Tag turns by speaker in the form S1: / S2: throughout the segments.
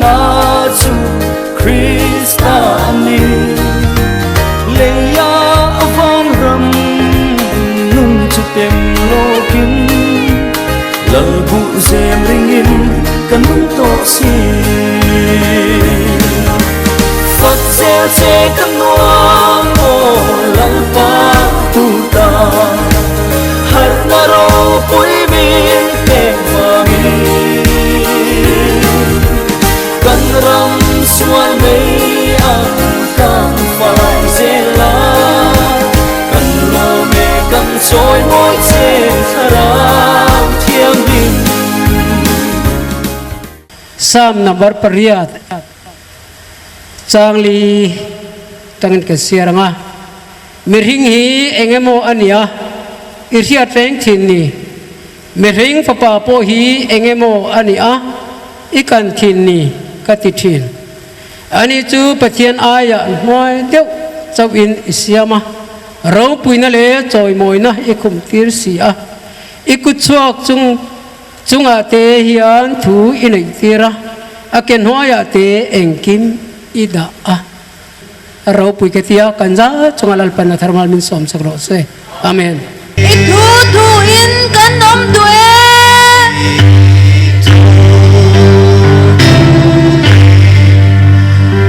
S1: na chu Krista a ni. Leia a van ram nung chu tem lawkin Lal buh zem ringin ka nung tawh si. Fak zel che ka nuam aw Lalpa tu ta Harhna ropui min pek vangin Kan ram sual mei ang kan fai zel a Kan lawm e kan chawi mawi che thlarau thianghlim.
S2: Psalm number pariat Changli tangin kan siar ang a, Mihring hi eng emaw a nia i hriat reng thin ni? Mihring fapa pawh hi eng emaw a nia i kan thin ni? ka ti thin. Ani chu Pathian aiah hnuai deuh chauhin i siam a, ropuina leh chawimawina i khum tir si a, i kut chhuak chung Chungah te hian thu i neih tir a, a ke hnuaiah te engkim i dah a. Ropui ka ti a, kan za chungah Lalpan a tharmal min sawm chak rawh se. Amen.
S3: I thu thu in kan awm duh e.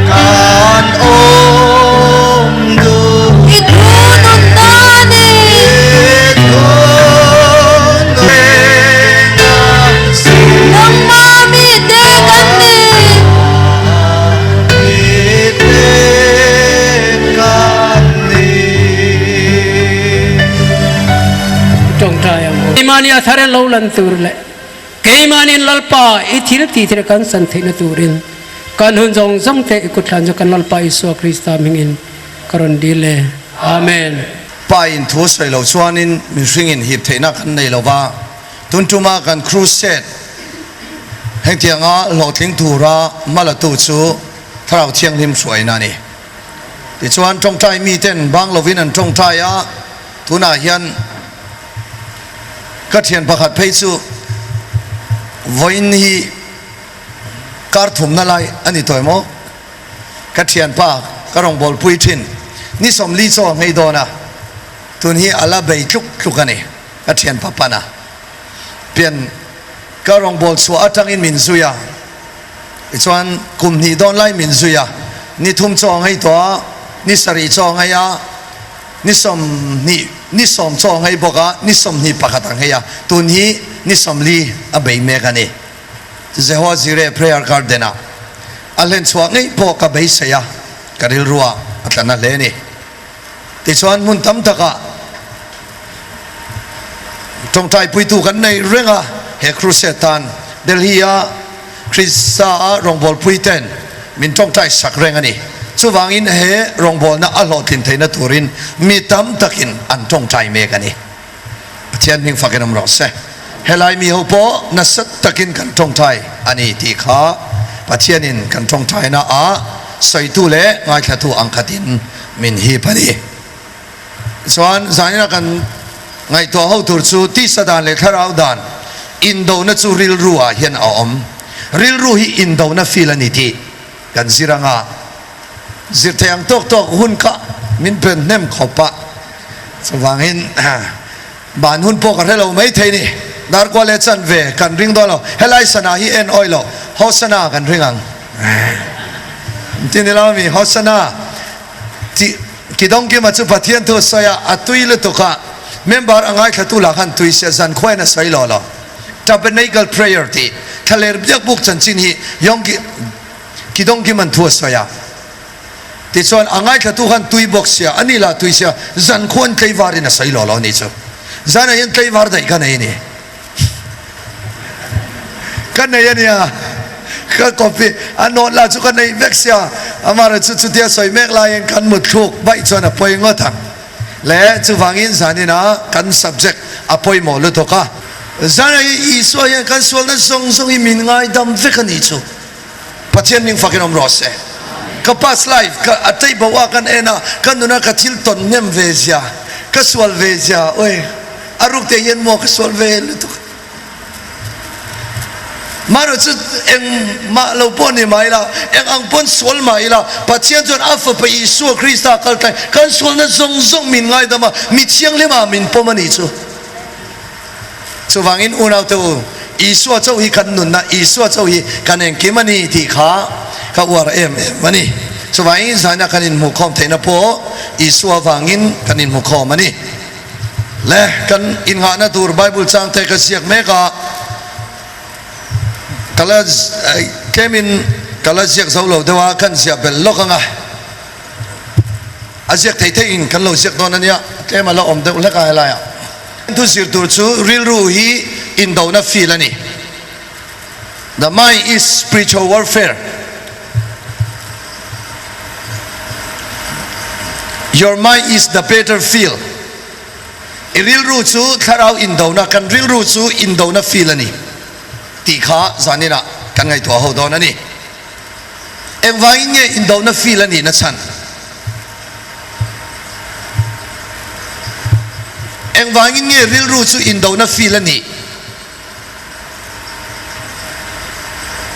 S4: Kan awm duh.
S3: I thu nunna a ni.
S4: I thu
S3: Nangmah mite kan ni.
S2: Tawngtai ang u. Keimahni a thar lo lan tur leh keimahni Lalpa i thil tih thil kan san theihna turin kan hun zawng zawng te i kutthlan chu kan Lalpa Isua Krista hmingin ka rawn dil e. Amen.
S4: Pa in thu sawi lo chuanin mihringin hip theihna kan nei lo va, tun tuma kan crusade hengtianga hlawhtling tura hmalatu chu Thlarau Thianghlim hruaina a ni. Tichuan tawngtai miten bang lovin an tawngtai a, tunah hian ka thian pakhat phei chu vawiin hi kar thumna lai a ni tawh em aw? Ka thianpa ka rawngbawlpui thin ni 40 chaw a nghei dawn a, tun hi a la bei tluk tluk a ni. Ka thianpa pana pian ka rawngbâwl chhuah atangin min zui a, tichuan kum hnih dawn lai min zui a, ni thum chaw a nghei tawh a, ni sarih chaw a nghei a, ni 20 ni 10 chaw a nghei bawk a, ni 21 a nghei a, tun hi ni 40 a bei mek a ni. Jehovah Jireh Prayer Garden ah a hlen chhuah ngei pawh ka beisei a, ka rilru ah a tla na hle a ni. Tichuan hmun tam takah tawngtai puitu kan nei reng a, he crusade tan Delhi a Krista a rawngbawlpui ten min tawngtai sak reng a ni. Chuvangin he rawngbawlna a hlawhtlin theihna turin mi tam takin an tawngtai mek a ni. Pathian hming fakin awm rawh se. Helai mi ho pawh nasa takin kan tawngtai a ni tih kha Pathianin kan tawngtaina ah sawitu leh ngaithlatu ang khatin min hip a ni. Chuan zanina kan ngaihtuah ho tur chu tisa dan leh thlarau dan indona chu rilru ah hian a awm. Rilru hi indona feel a ni tih kan zir anga zir thei ang tawk tawk hun kha min pen hnem khawp a. Chuvangin ban hun pawh ka hre lo mai thei ni. Darkua leh chanve kan ring dawn lo. Helai sana hi en awih lo. Hosana kan ring ang. Ti ni lo mi Hosana ti Kidawngkima chu Pathian thu sawi a, a tui lutuk a. Member a ngaithlatu lah khan tui sia zan khuain a sawi lo lo. Tabernacle prayer tih thlaler biak buk chanchin hi Yong Kidawngkima'n thu a sawi a. Tichuan a ngaithlatu khan tui bawk sia, a ni lah tui sia, zan khuan tlaivarin a sawi lo lo a nih chu. Zanah hian tlaivar daih ka nei a ni. Ka nei a nia, ka copy a note lah chu ka nei vek sia, amaherawhchu chutia sawi mek laiin kan mutthluk vaih chuan a pawi ngawt ang. Le chuvangin zaninah kan subject a pawimawh lutuk a. Zanah hi Isua hian kan sualna zawng zawng hi min ngaidam vek a nih chu. Pathian hming fakin awm rawh se. Ka past life ka a tei bo a kan en a, ka nuna ka thil tawn hnem ve zia, ka sual ve zia, oi a ruk te hian maw ka sual ve lutuk. Marawh chu engmah lo pawh ni mah ila, eng ang pawn sual mah ila, Pathian chuan a Fapa Isua Krista kal tlai kan sualna zawng zawng min ngaidam a, mi thianghlimah min pawm a nih chu. Chuvangin unaute u, Isua chauh hi kan nunna, Isua chauh hi kan engkim a ni tih kha ka uar em em a ni. Chuvangin zaina kan inhmuhkhawm theihna pawh Isua vangin kan inhmukhawm a ni. Le, kan innghahna tur Bible changte ka ziak mek a, ka la tlemin ka la ziak zo lo deuh a, kan ziah belh lawk ang a, a ziak thei theiin kan lo ziak dawn a nia, tlem a la awm deuh hlek a helaiah. Thu zir tur chu rilru hi indona field a ni, The mind is spiritual warfare. Your mind is the better field. I rilru chu thlarau indona, kan rilru chu indona field a ni tih kha zaninah kan ngaihtuah ho dawn a ni. Engvangin nge indona field a nihna chhan? Engvangin nge rilru chu indona field a nih?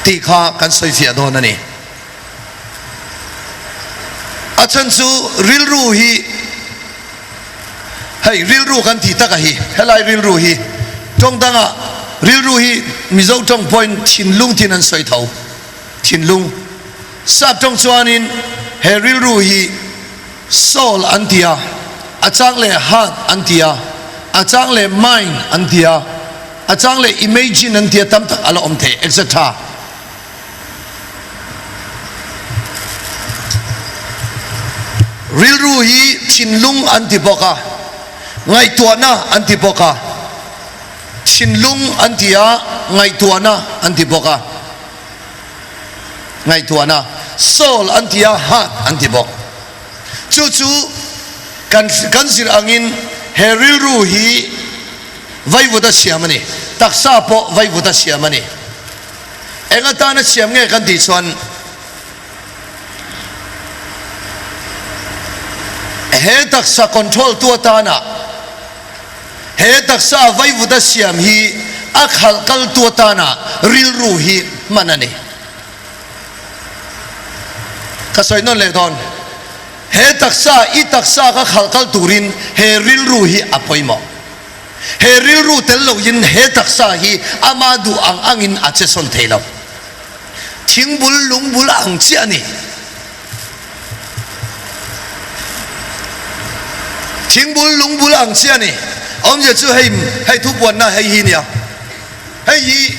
S4: Tih kha kan sawifiah dawn a ni. A chhan chu rilru hi hei rilru kan tih taka hi helai rilru hi tawng dangah rilru hi Mizo tawng pawhin thinlung tin an sawi tho thinlung sap tawng chuanin he rilru hi soul an ti a a chang leh heart an ti a a chang leh mind an ti a a chang leh imagine an ti a tam tak a la awm thei etc. Rilru hi thinlung an ti bawk a, ngaihtuahna an ti bawk a, thinlung an ti a, ngaihtuahna an ti bawk a, ngaihtuahna, soul an ti a, heart an ti bawk. Chu chu kan kan zir angin he rilru hi vaivuta siam a ni, taksa pawh vaivuta siam a ni. Eng atana siam nge kan tih chuan he taksa control tu atana he taksa vaivuta siam hi a khalh kal tu atana rilru hi hman a ni. Ka sawi nawn leh dawn, he taksa i taksa ka khalh kal turin he rilru hi a pawimawh. He rilru tel loin he taksa hi ama duh ang angin a che sawn thei lo. Thingbul lungbul ang chiah a ni. Thingbul lungbul ang chiah a ni. Awmzia chu hei hei thupuanna hei hi nia. Hei hi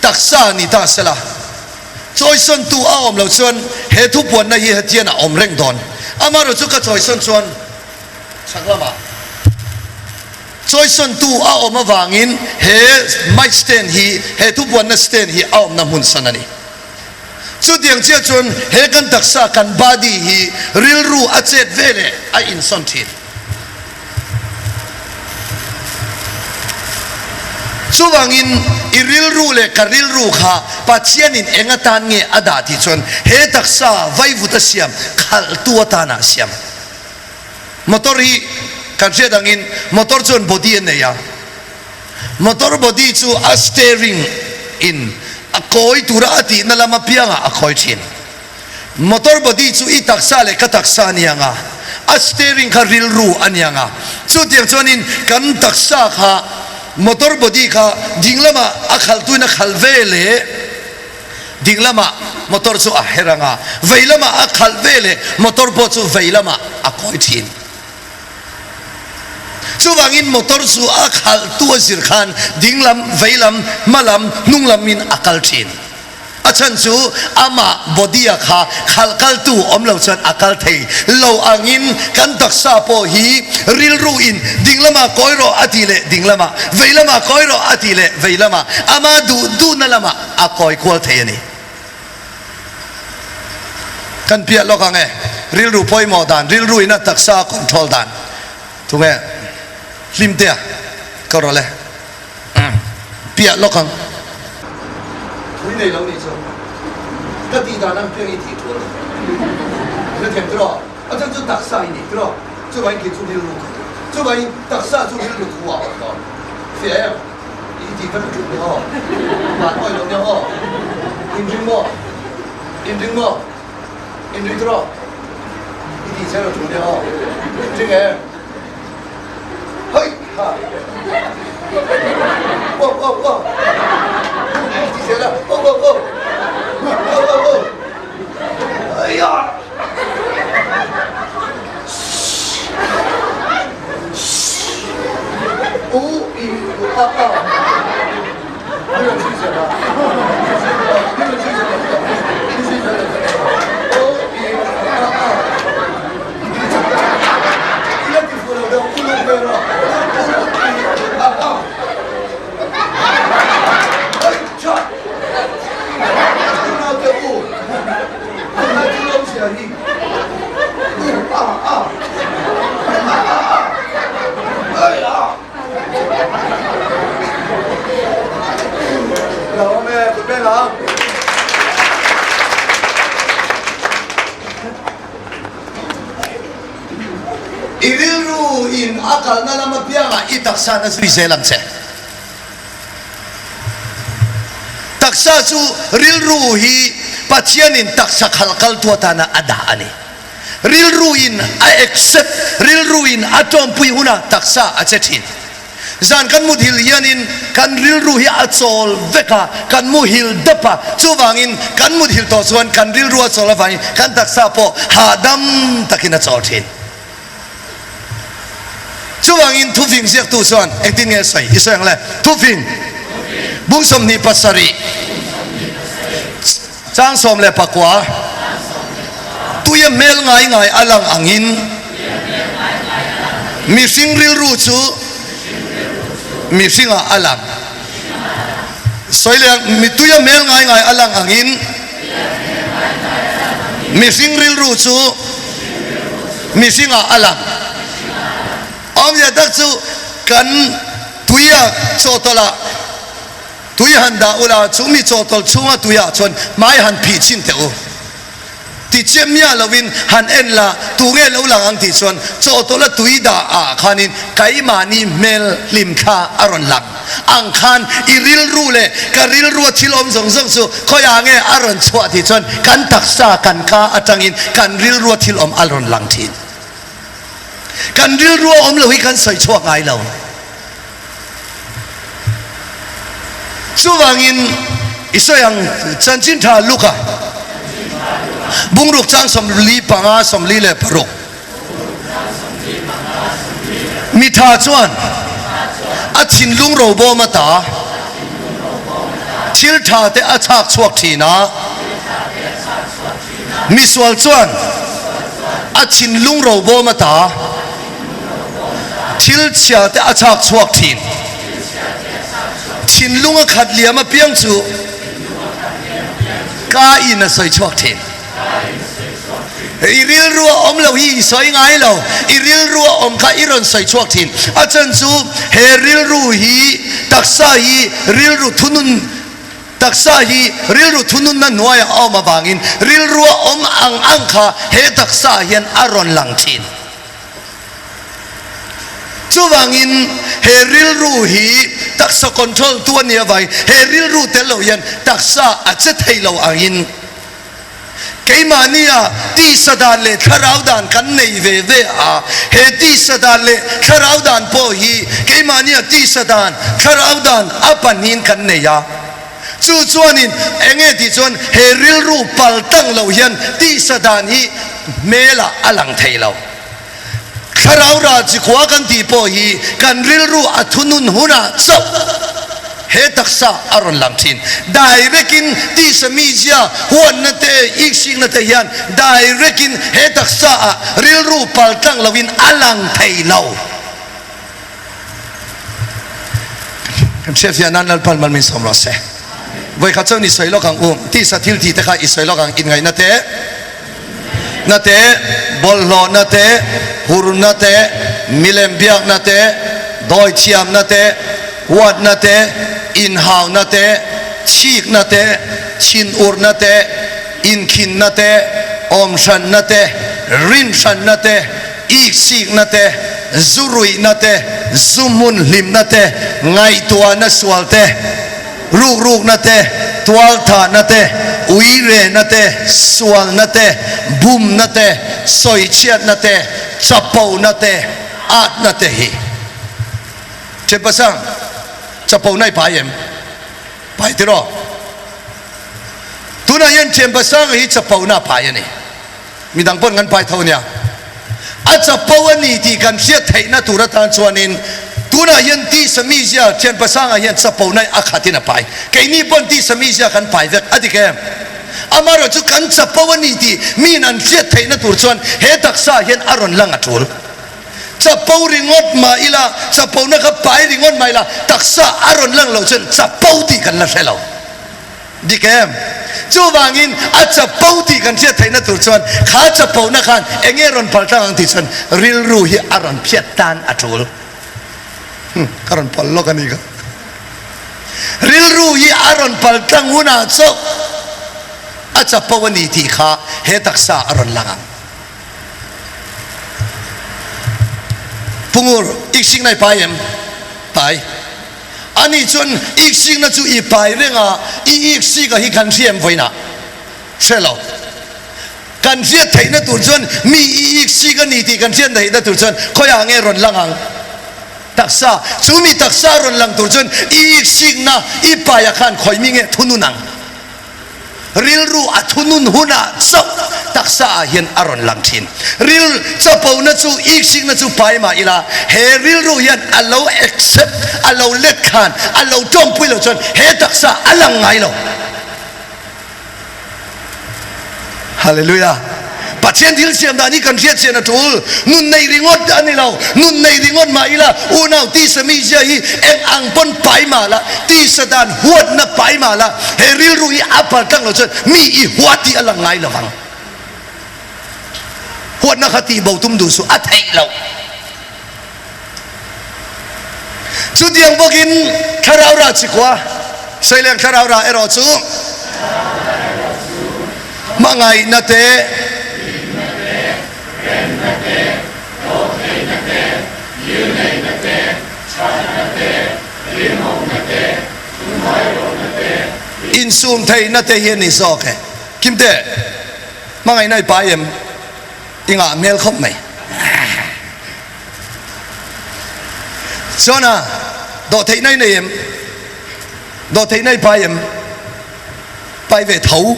S4: taksa ni ta sela. Chawisawntu a awm loh chuan he thupuanna hi hetian a awm reng dawn. Amaherawhchu ka chawisawn chuan Chhak lamah chawisawntu a awm avangin he mic stand hi, he thupuanna stand hi a awmna hmun san a ni. Chutiang chiah chuan he kan taksa, kan body hi rilru a chet veleh a insawn thin. Chuvangin i rilru leh ka rilru kha Pathianin eng atan nge a dah tih chuan he taksa vaivuta siam khalhtu atana siam. Motor hi kan hriat angin motor chuan body a nei a, motor body chu a steering in a kawi tura a tihna lam apiangah a khawi thin. Motor body chu i taksa leh ka taksa a ni ang a, a steering kha rilru a ni ang a, chutiang chuanin kan taksa kha motor body kha ding lamah a khalhtuin a khalh ve leh, Ding lamah motor chu a her ang a, vei lamah a khalh ve leh motor pawh chu vei lamah a kawi thin. Chuvangin motor chu a khalhtu a zir khan ding lam, vei lam, hma lam, hnung lamin a kal thin. A chhan chu amah body-a kha khalh kaltu awm lo chuan a kal thei lo angin kan taksa pawh hi rilru in ding lamah kawi rawh a tih leh ding lamah, vei lamah kawi rawh a tih leh vei lamah, ama duh duhna lamah a kawi kual thei a ni. Kan piah lawk ang e, rilru pawimawh dan, rilru in a taksa a control dan. Tunge hlim te a ka rawlh e, piah lawk ang. Thui nei lo nih chu ka tih dan ang piang i tih thu a ni. Hre thiam tiraw? A chhan chu taksa i ni tiraw? Chuvangin khi chu rilru ka ni. Chuvangin taksa chu rilru thu ah a awm dawn. Fiah em? tih vek a tul nia aw. Van awi lo nia aw. Inring maw? Inring maw? Inring tawh rawh. I tih zel a tul nia aw. Inring em? Hei ha. Aw aw aw. I ti zel a. Aw aw aw. Aw aw aw. Aiya. U i u a a. I rilru in a kalna lam apiangah i taksa na zui zel ang che. Taksa chu rilru hi Pathianin taksa khalh kaltu atana a dah a ni. Rilru in a accept, rilru in a tawmpui hunah taksa a che thin. Zan kan muthil hianin kan rilru hi a chawl vek a, kan muhil dap a, chuvangin kan muthil tawh chuan kan rilru a chawl avangin kan taksa pawh hahdam takin a chawl thin. Chuvangin thufing ziaktu chuan engtin nge sawi i sawi ang le? Thufing bung 27 chang 19 Tuia hmel ngai ngai a lang angin mihring rilru chu mihringah a lang. Sawi leh ang, tuia hmel ngai ngai a lang angin mihring rilru chu mihringah a lang. Awmzia tak chu kan tuia chawhtawlh ah tui han dah ula, chu mi chawhtawlh chhunga tuiah chuan hmai han phih chhin teh u. Ti chiah miah lovin han en la, tu nge lo lang ang tih chuan chawhtawlh a tui dah ah khanin keimahni hmel hlim thla a rawn lang ang khan i rilru leh ka rilrua thil awm zawng zawng chu khawiah nge a rawn chhuah tih chuan kan taksa kan ka atangin kan rilrua thil awm a rawn lang thin. Kan rilrua awm lo hi kan sawi chhuak ngai lo. Chuvangin i sawi ang chanchin tha Luka bungruk chang 45 46 Mitha chuan a thinlung robawm ata thil tha te a chhak chhuak thin a, misual chuan a thinlung robawm ata Thil chhia te a chhak chhuak thin. Thinlung a khat liam apiang chu ka in a sawi chhuak thin. I rilru a awm lo hi i sawi ngai lo, i rilru a awm kha i rawn sawi chhuak thin. A chan chu he rilru hi taksa hi rilru thunun Taksa hi rilru thununna hnuaiah a awm avangin rilrua awm ang ang kha he taksaah hian a rawn lang thin. Chuvangin he rilru hi taksa control tu a nih avangin he rilru tel lo hian taksa a che thei lo angin Keimahnia tisa dan leh thlarau dan kan nei ve ve a, he tisa dan leh thlarau dan pawh hi keimahnia tisa dan, thlarau dan a pahnihin kan nei a. Chu chuanin eng nge tih chuan he rilru pal tang lo hian tisa dan hi hmelah a lang thei lo. Thlarau ral chi khua kan tih pawh hi kan rilru a thunun hunah chauh he taksa a rawn lang thin. Direct in tisa mizia huanna te, iksikna te hian direct in he taksa ah rilru paltlang lo in a lang thei lo. Kan hriatfiah nan Lalpan mal min sawm rawh se. Vawikhat chuan i sawi lawk ang u. Tisa thil tih te kha i sawi lawk ang. Inngaihna te, na te, bawlhhlawhna te, hurna te, milem biakna te, dawithiamna te, huatna te, inhauna te, chhikna te, thinurna te, inkhinna te, awmhranna te, rinhranna te, iksikna te, zu ruihna te, zu hmun hlimna te, ngaihtuahna sual te, rukrukna te, tualthahna te, uirehna te, sualna te, bumna te, sawichhiatna te, chapona te, atna te hi. Ṭhianpasang, chapona i pai em? Pai tiraw? Tunah hian Ṭhianpasanga hi chapona a pai a ni. Midang pawn kan pai tho nia. A chapo a ni tih kan hriat theihna tur atan chuanin tunah hian tisa mizia Thianpasanga hian chapona a khatin a pai. Keini pawn tisa mizia kan pai vek a dik em? Amaherawh chu kan chapo a ni tih miin an hriat theihna tur chuan he taksa hian a rawn lang a tul. Chapo ringawt mah ila, chapona kha pai ringawt mah ila taksa a rawn lang loh chuan chapo tih kan la hre lo. Dik em? Chuvangin a chapo tih kan hriat theihna tur chuan kha chapona khan eng nge rawn pal tlang ang tih chuan rilru hi a rawn phiat tan a tul. Hm, ka rawn pal lawk a ni kha. Rilru hi a rawn pal tlang hunah chauh a chapo a ni tih kha he taksa a rawn lang ang. Pungur, ik sik nai pai em? Pai. Ani chuan iksikna chu i pai reng a, i iksika hi kan hria em vawiinah? Hre lo. Kan hriat theihna tur chuan mi i iksik a ni tih kan hriat theihna tur chuan khawiah nge rawn lang ang? Taksa. Chu mi taksa rawn lang tur chuan i iksikna i paiah khan khawi mi nge thunun ang? Rilru a thunun hunah chauh taksa ah hian a rawn lang thin. Ril chapona chu iksikna chu pai mah ila, he rilru hian a lo accept, a lo let khan, a lo tawmpui lo chuan he taksa a lang ngai lo. Hallelujah! Pathian thil siam dan hi kan hriat chian a tul. Nun nei ringawt a ni lo. Nun nei ringawt mah ila, unau tisa mizia hi eng ang pawn pai mah la, tisa dan huatna pai mah la, he rilru hi a pal tlang lo chuan mi i huat tih a lang ngai lo vang. Huatna kha tih bo tum duh suh, a theih loh. Chutiang bawkin thlarau rah chikua, Saileng thlarau rah erawh chu hmangaihna te, insum theihna te hi a ni zawk e. Kimte, hmangaihna i pai em? I ngah hmel khawp mai. Chuan a, dawhtheihna i nei em? Dawhtheihna i pai em? Pai ve tho.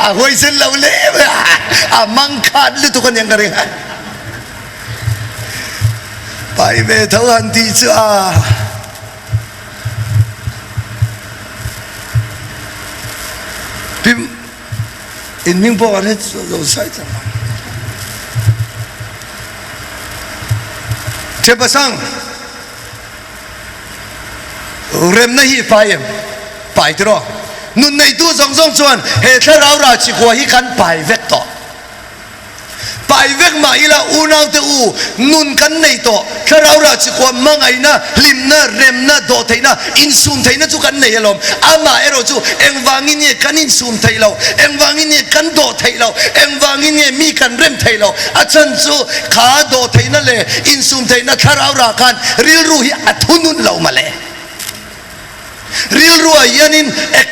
S4: A huaisen lo le mai a, a mang khat lutuk aniang ka ring a. Pai ve tho han tih chu a. Pim. In hming pawh kan hre zo sai chang ang. Thepasang remna hi pai em? Pai tiraw? Nun neitu zawng zawng chuan he thlarau rah chikua hi kan pai vek tawh. Pai vek mah ila unaute u, nun kan nei tawh. Thlarau rah chikua hmangaihna, hlimna, remna, dawhtheihna, insum theihna chu kan nei alawm. Amah erawh chu engvangin nge kan insum theih loh? Engvangin nge kan dawh theih loh? Engvangin nge mi kan rem theih loh? A chhan chu kha dawhtheihna leh insum theihna thlarau rah khan rilru hi a thunun lo male. Rilruah hianin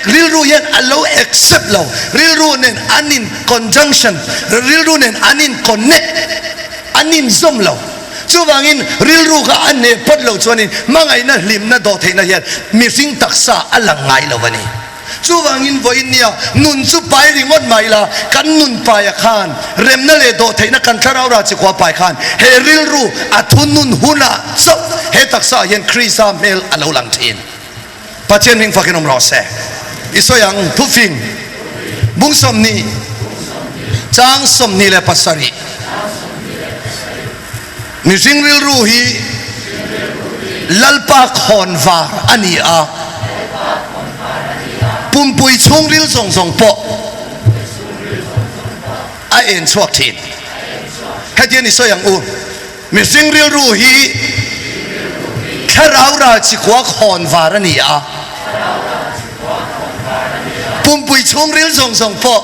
S4: rilru hian a lo accept lo, rilru nen an in conjunction, rilru nen an in connect, an in zawm lo. Chuvangin rilru kha a hneh phawt lo chuanin hmangaihna hlimna dawhtheihna hian mihring taksa a lang ngai lo a ni. Chuvangin vawiin nia nun chu pai ringawt mah ila, kan nun paia khan remna leh dawhtheihna kan thlarau rah chikhua pai khan he rilru a thunun hunah chauh he taksaah hian Krista hmel a lo lang thin. Pathian hming fakin awm rawh se. I sawi ang, Thufing bung 20, chang 27. Mihring rilru hi Lalpa khawnvar a ni a, pumpui chhungril zawng zawng pawh a en chhuak thin. Hetiang i sawi ang u, mihring rilru hi thlarau ral chikua khawnvar a ni a, pumpui chhungril zawng zawng pawh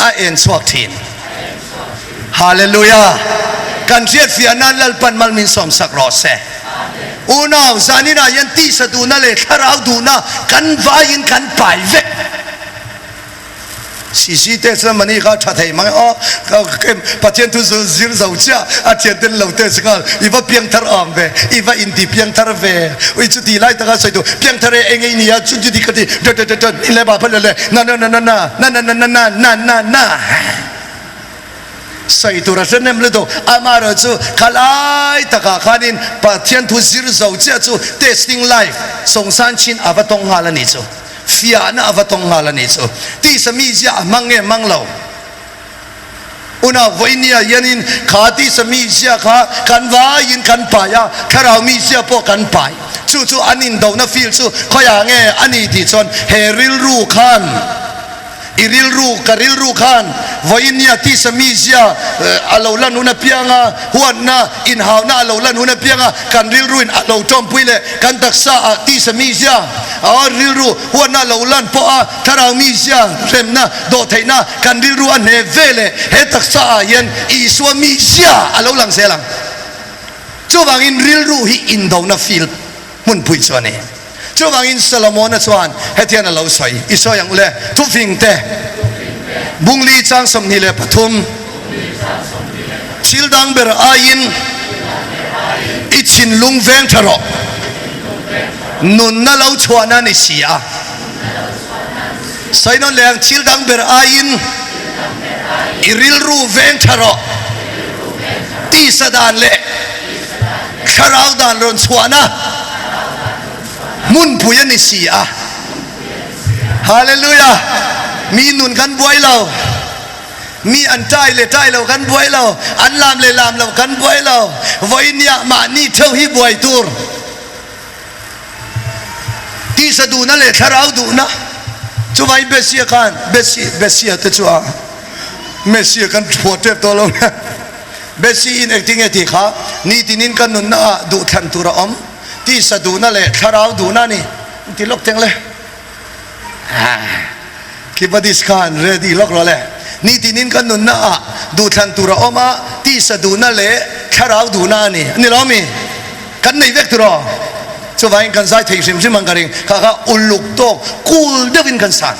S4: a en chhuak thin. Hallelujah! Kan hriatfiah nan Lalpan mal min sawmsak rawh se. Unau, zaninah hian tisa duhna leh thlarau duhna kan vaiin kan pai vek. Sisi te chuan mani kha tha thei mang e aw, Pathian thu zir zo chiah a thian ten lo test nghal, i va piangthar awm ve, i va inti piangthar ve, ui chuti lai taka sawi tu piangthar e eng ei nia chu chuti ka ti dot dot dot in le ba phat le le na na na na na na na na na na na na. Sawi tur a hre nem lutuk. Amaherawhchu khalai takah khanin Pathian thu zir zo chiah chu testing life sawngsan chin a va tawng nghal a nih chu. Fiahna a va tawng nghal a nih chu. Tisa mizia a hmang nge hmang lo? Unau vawinia hianin kha tisa mizia kha kan vaiin kan pai a, thlarau mizia pawh kan pai. Chu chu an indona field chu khawiah nge a ni tih chuan he rilru khan I rilru, ka rilru khan vawinia tisa mizia a lo lan hun apianga, huatna, inhauna a lo lan hun apianga kan rilruin a lo tawmpui leh kan taksa ah tisa mizia a rilru huatna a lo lan pawh a thlarau mizia hremna dawhtheihna kan rilru a hne ve leh he taksa ah hian Isua mizia a lo lang zel ang. Chuvangin rilru hi indona field hmunpui chu a ni. Chuvangin Solomona chuan hetian a lo sawi, I sawi ang u le, thufing te, bungli chang 23, thil dang ber aiin i thinlung veng tha rawh, nunna lo chhuahna a ni si a. Sawi nawn leh ang, thil dang ber aiin i rilru veng tha rawh, tisa dan leh Thlarau dan rawn chhuahna hmunpui a ni si a. Hallelujah! Mi nun kan buai lo, mi an tai leh tai lo kan buai lo, an lam leh lam lo kan buai lo, vawinia mahni theuh hi buai tur. Tisa duhna leh thlarau duhna chuvai Besia khan Besi Besia te chu a Messia kan phuah tep tawh lo nia. Besi in engtin nge tih kha nitinin ka nunna ah duhthlan tur a awm. Tisa duhna leh thlarau duhna a ni. Ti lawk teng le. Kibadis khan ready lawk rawh le. Nitinin ka nunna ah duhthlan tur a awm a, tisa duhna leh thlarau duhna a ni. A ni lo mi? Kan nei vek tur aw. Chuvangin kan zai thei hrim hrim ang ka ring. Kha kha uluk tawk cool deuhin kan san.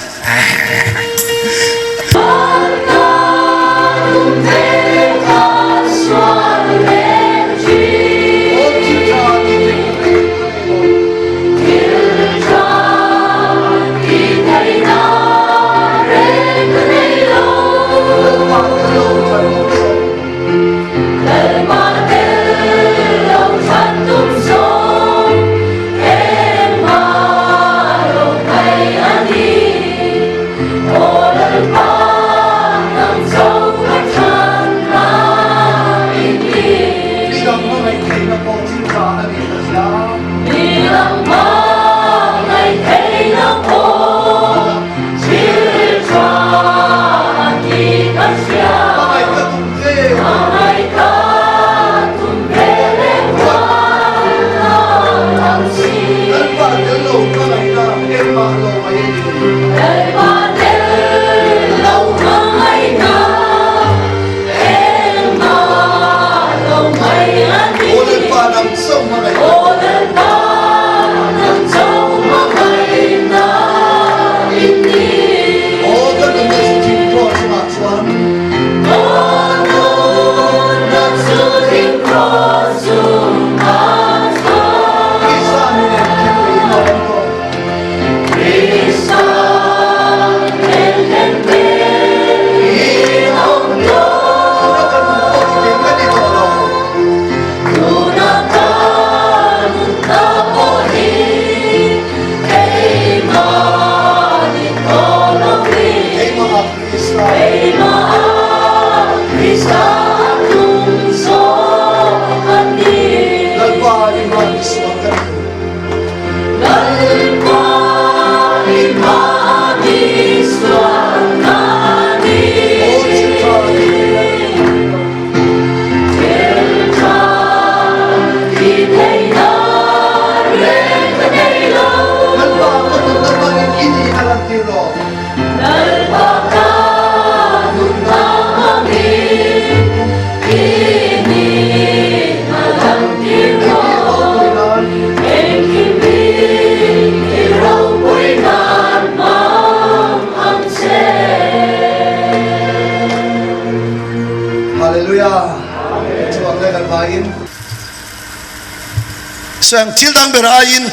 S4: Chuang thil dang ber aiin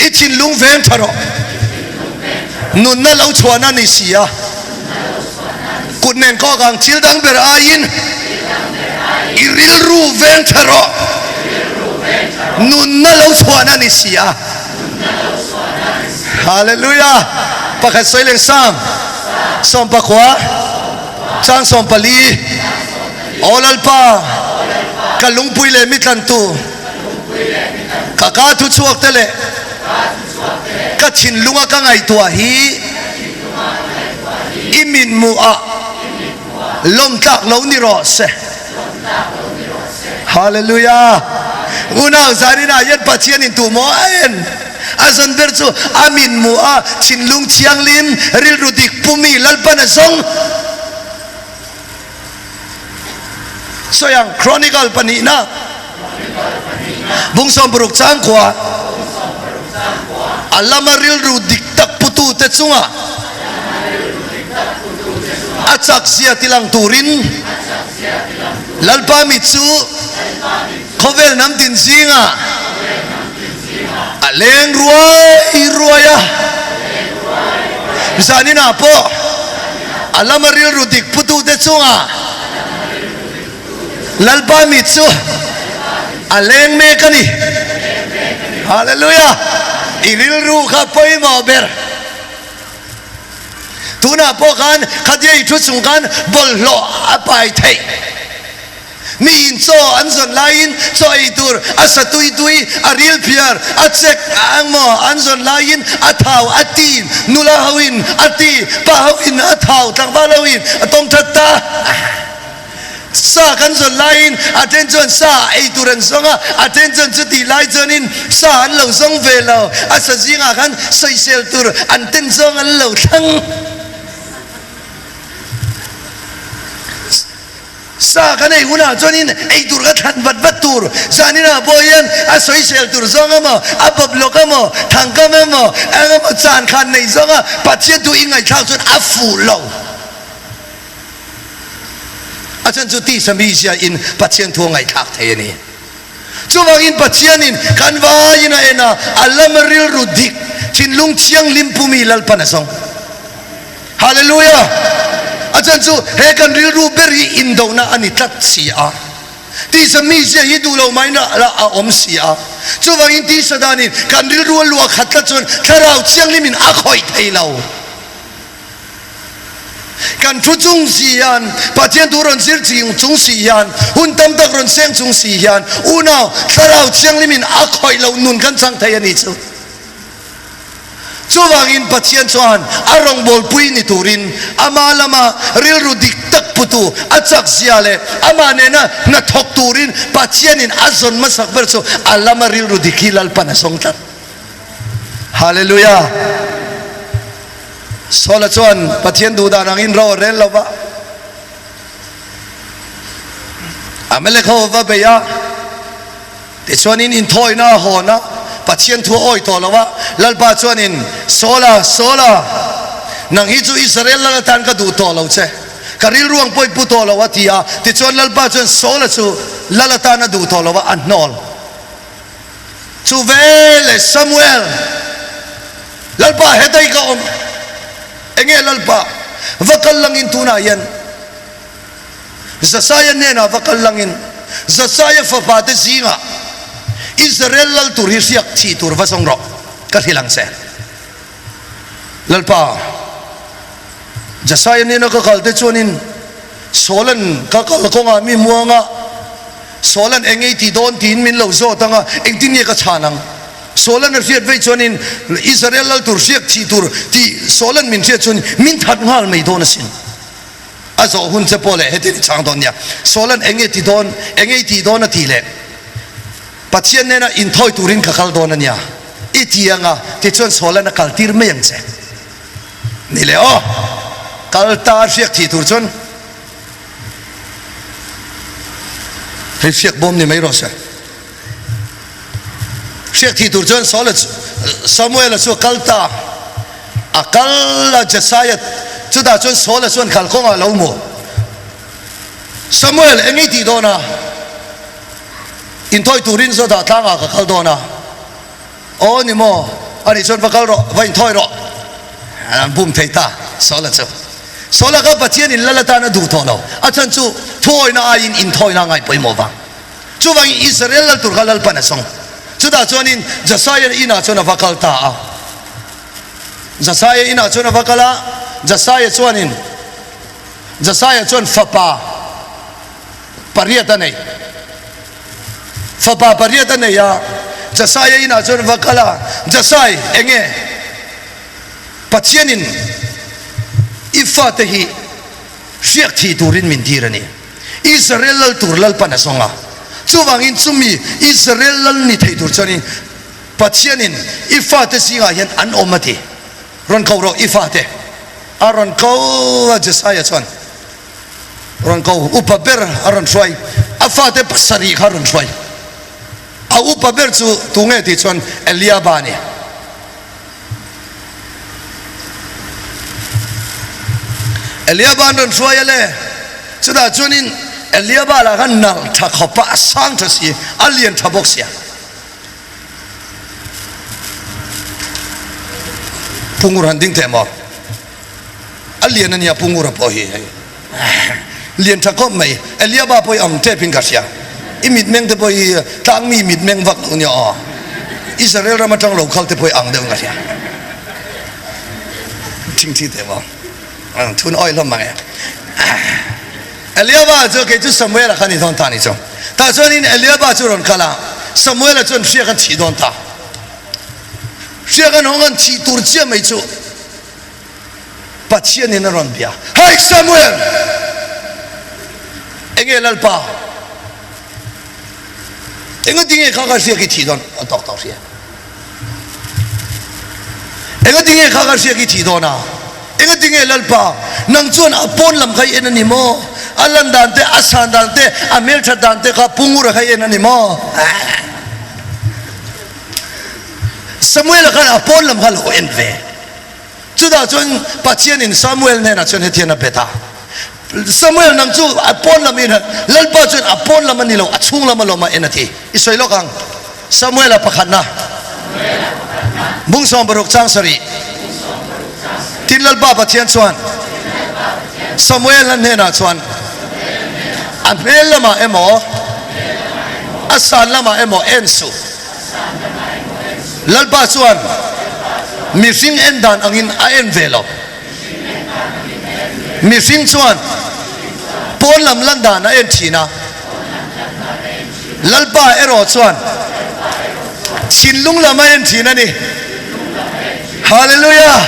S4: i thinlung veng tha rawh. Nunna lo chhuahna ni si a. Kut nen kawk ang thil dang ber aiin i rilru veng tha rawh. Nunna lo chhuahna ni si a. Hallelujah! Pakhat sawi leh Sam sawmpakua chang sawmpali Aw Lalpa, ka lungpui leh mi tlantu, ka ka thu chhuak te leh ka thinlunga ka ngaihtuah hi i mitmuh ah lawmtlak lo ni rawh se. Hallelujah! Unau zanin ah hian Pathian in tu maw a en? A zawn ber chu a mitmuh a thinlung thianghlim, rilru dik pumi Lalpan a zawng. Sawi ang, Chronicle pahnihna, bung 60 changkhua, a lama rilru dik tak putute chunga a chakzia tilang turin Lalpa mit chu khawvel hnam tin zingah a leng ruai ruai a, zaninah pawh a lama rilru dik putute chungah Lalpa mit chu a leng mek a ni. Hallelujah! I rilru kha pawimawh ber. Tunah pawh khan khatia i thu chung khan bawlhhlawh a pai theih. Mi in chaw an zawn laiin chaw ei tur a sa tui tui, a ril phiar, a chek a ang maw an zawn laiin a thau a tin, nula ho in a ti, pa ho in a thau, tlangval ho in a tawng that ta. Sa kan zawn laiin a then chuan sa ei tur an zawng a, a then chuan chutih lai chuanin sa an lo zawng ve lo, a sa zingah khan sawisel tur an ten zawng an lo thlang. Sa kan ei hunah chuanin ei tur ka thlan vat vat tur, zaninah pawh hian a sawisel tur zawng emaw, a bawp lawk emaw, thangkam emaw, eng emaw chan khan nei zawnga Pathian thu i ngaihthlak chuan a fuh lo. A chhan chu tisa mizia in Pathian thu a ngaihthlak thei a ni. Chuvangin Pathianin kan vaiin a en a, a lam rilru dik, thinlung thianghlim pumi Lalpan a zawng. Hallelujah! A chhan chu he kan rilru ber hi indohna a ni tlat si a. Tisa mizia hi duh lo mai lah a awm si a. Chuvangin tisa danin kan rilru a luah khat tlat chuan Thlarau Thianghlimin a khawih thei lo. Kan thu chung si hian, Pathian thu rawn zir chung si hian, hun tam tak rawn seng chung si hian, unau, Thlarau Thianghlimin a khawih loh nun kan chang thei a ni chu. Chuvangin Pathian chuan a rawngbawlpui ni turin ama lama rilru dik tak putu a chakzia leh amah nena hna thawk turin Pathianin a zawn hmasak ber chu a lama rilru dik hi Lalpan a zawng tlat. Hallelujah! Saula chuan Pathian duhdan angin ro a rel lo va, Amalek ho va bei a, tichuanin inthawina a hawn a, Pathian thu a awi tawh lo a, Lalpa chuanin, Saula, Saula, nang hi chu Israel lal atan ka duh tawh lo che, ka rilru ang pawh i pu tawh lo a ti a, tichuan Lalpa chuan Saula chu lal atan a duh tawh lo a, a hnawl. Chu veleh Samuel, Lalpa hetei ka awm, enge Lalpa va kal langin tunah hian Zasaia hnenah va kal langin Zasaia fapa te zingah Israel lal tur hi hriak thih tur va zawng rawh, ka hrilh ang che. Lalpa, Jasaia hnena ka kal te chuanin Saula'n ka kal kawngah mi hmuang a, Saula'n eng ei tih dawn tiin min lo zawt ang a, engtin nge ka chhan ang? Saula'n a hriat vei chuanin Israel lal tur hriak thih tur tih Saula'n min hriat chuan min that nghal mai dawn asin. A zawh hun che pawh leh hetin i chhang dawn nia. Saula'n eng nge ti dawn, eng ei tih dawn a tih leh Pathian nena inthawi turin ka kal dawn a nia i ti ang a, tichuan Saula'n a kal tir mai ang che. Ni le aw, kal ta a hriak thih tur chuan hei hriak bawm ni mai rawh se. Hriak thih tur chuan Saula chu, Samuela chu a kal ta, a kal a Jesaia chutah chuan Saula chuan kalkawngah a lo hmu. Samuel, eng i tih dawn a? Inthawi turin Zawdah tlangah ka kal dawn a. Aw ni maw? Anih chuan va kal rawh, va inthawi rawh. An bum thei ta, Saula chu. Saula kha Pathianin lal atan a duh tawh lo. A chhan chu thuawina aiin inthawina a ngaihpawimawh vang. Chuvangin Israel lal tur kha Lalpan a sawng. Chutah chuanin Jasaia inah chuan a va kal ta a. Jasaia inah chuan a va kal a, Jasaia chuanin Jasaia chuan fapa pariat a nei. Fapa pariat a nei a, Jasaia inah chuan a va kal a, Jasai, enge Pathianin i fate hi hriak thih turin min tir a ni. Israel lal tur Lalpan a zawng a, chuvangin chumi Israel lal ni thei tur chuanin Pathianin i fate zingah hian an awm a ti. Rawn ko rawh i fate. A rawn ko a, Jesaia chuan rawn ko, upa ber a rawn hruai, a fate pasarih kha a rawn hruai. A upa ber chu tunge tih chuan Eliaba a ni. Eliaba an rawn hruai a le, chutah chuanin Eliaba lah khan nalh tha khawp a, a sang tha si, a lian tha bawk sia. Pungur han ding teh maw? A lian a nia Pungura pawh hi hei. Lian tha khawp mai, Eliaba pawh hi ang tep in ka hria. I mitmeng te pawh hi tlangmi mitmeng vak lo nia aw. Israel ram atang lo khal te pawh hi ang deuh in ka hria. Thingthi teh maw? Thun awih hlawm mang e. Eliaba chu kei chu Samuela kha ni dawn ta ni chu. Tah chuanin Eliaba chu rawn kal a, Samuela chuan hriak an chhih dawn ta. Hriak an hawng an chhih tur chiah mai chu Pathianin a rawn bia, Hei Samuel! Enge Lalpa? Engati nge kha ka hriak i thih dawn? A tawk tawk hria. Engati nge kha ka hriak i thih dawn a? Engati nge Lalpa? Nang chuan a pawn lam kha i en a ni maw? A lan dan te, a san dan te, a hmelthat dan te kha pungura kha i en a ni maw? Samuela khan a pawn lam kha lo en ve. Chutah chuan Pathianin Samuel hnenah chuan hetiang a bet a, Samuel nang chu a pawn lam in Lalpa chuan a pawn lam a ni lo, a chhung lam alawm a en a ti. I sawi lawk ang. Samuela pakhatna bung 16 chang sarih. Tin Lalpa Pathian chuan Samuela hnenah chuan a hmel lamah emaw a san lamah emaw en suh. Lalpa chuan mihring en dan angin a en ve lo. Mihring chuan pawn lam lan dan a en thin a, Lalpa erawh chuan thinlung lam a en thin a ni. Hallelujah!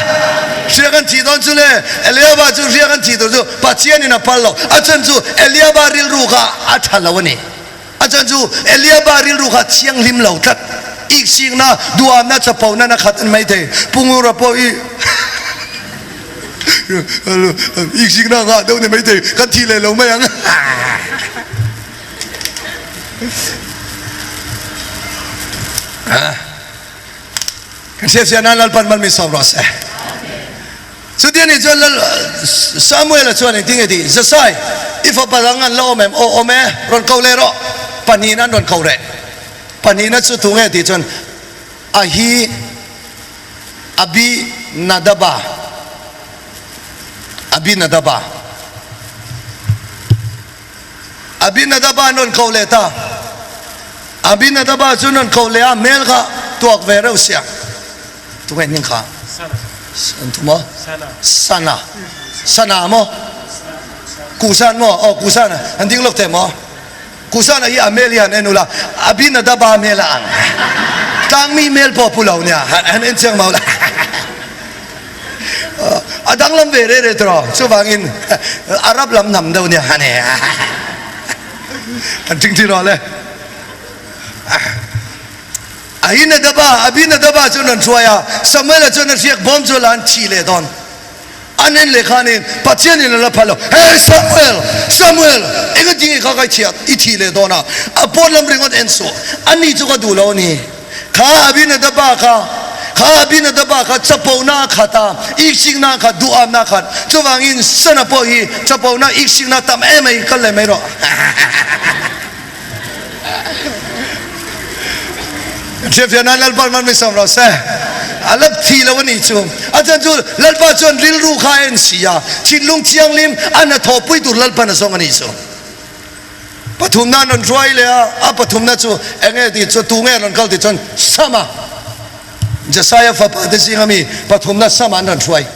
S4: Hriak an thih dawn chu le, Eliaba chu hriak an thih tur chu Pathianin a phal lo. A chhan chu Eliaba rilru kha a tha lo a ni. A chhan chu Eliaba rilru kha thianghlim lo tlat. Iksikna, duhamna, chapona na khat an mai thei. Pu Ngura pawh i iksikna ngah deuh ni mai thei, kan thih leh lo mai ang. Kan hriatfiah nan Lalpan mal min sawm rawh se. Chuti a nih chuan Lal Samuela chuan engtin nge tih? Zasai, i fapa dang an la awm em? Aw awm e, rawn ko leh rawh. Pahnihin an rawn ko reh. Pahnihna chu tu nge tih chuan Ahi Abinadaba, Abinadaba. Abinadaba an rawn ko leh ta. Abinadaba chu an rawn ko leh a, hmel kha tuak ve reuh sia. Tunge hming kha? An thu maw? Sana. Sana maw? Kusan maw? Aw Kusan an ding lawk teh maw? Kusan a hi a hmel hi han en ula, Abinadaba hmel a ang. Tlangmi hmel pawh pu lo nia, han en chiang mau la. A danglam ve re re tawh, chuvangin Arab lam hnam deuh nia han e. An ṭing ṭhin rawh le. Ahinadaba, Abinadaba chuan an hruai a, Samuela chuan a hriak bawm chu la an thih leh dawn. An en leh khanin Pathianin a la phal lo, Hey Samuel, Samuel, engati nge kha ka i i thih leh dawn a? A pawn lam ringawt en suh, ani chu ka duh lo a ni. Kha Abinadaba kha, kha Abinadaba kha chapona a khat a, iksikna a khat, duhamna a khat. Chuvangin Sana pawh hi chapona, iksikna tam em mai, kal leh mai rawh. Kan hriatfiah nan Lalpa man mi sawm rawh se. A la thi lo a nih chu. A chhan chu Lalpa chuan rilru kha a en si a, thinlung thianghlim a hnathawhpui tur Lalpan a zawng a nih chu. Pathumna an rawn hruai leh a, a pathumna chu eng nge tih chu tu nge an rawn kal tih chuan Sama, Jesaia fapa te zinga mi pathumna Sama an rawn hruai.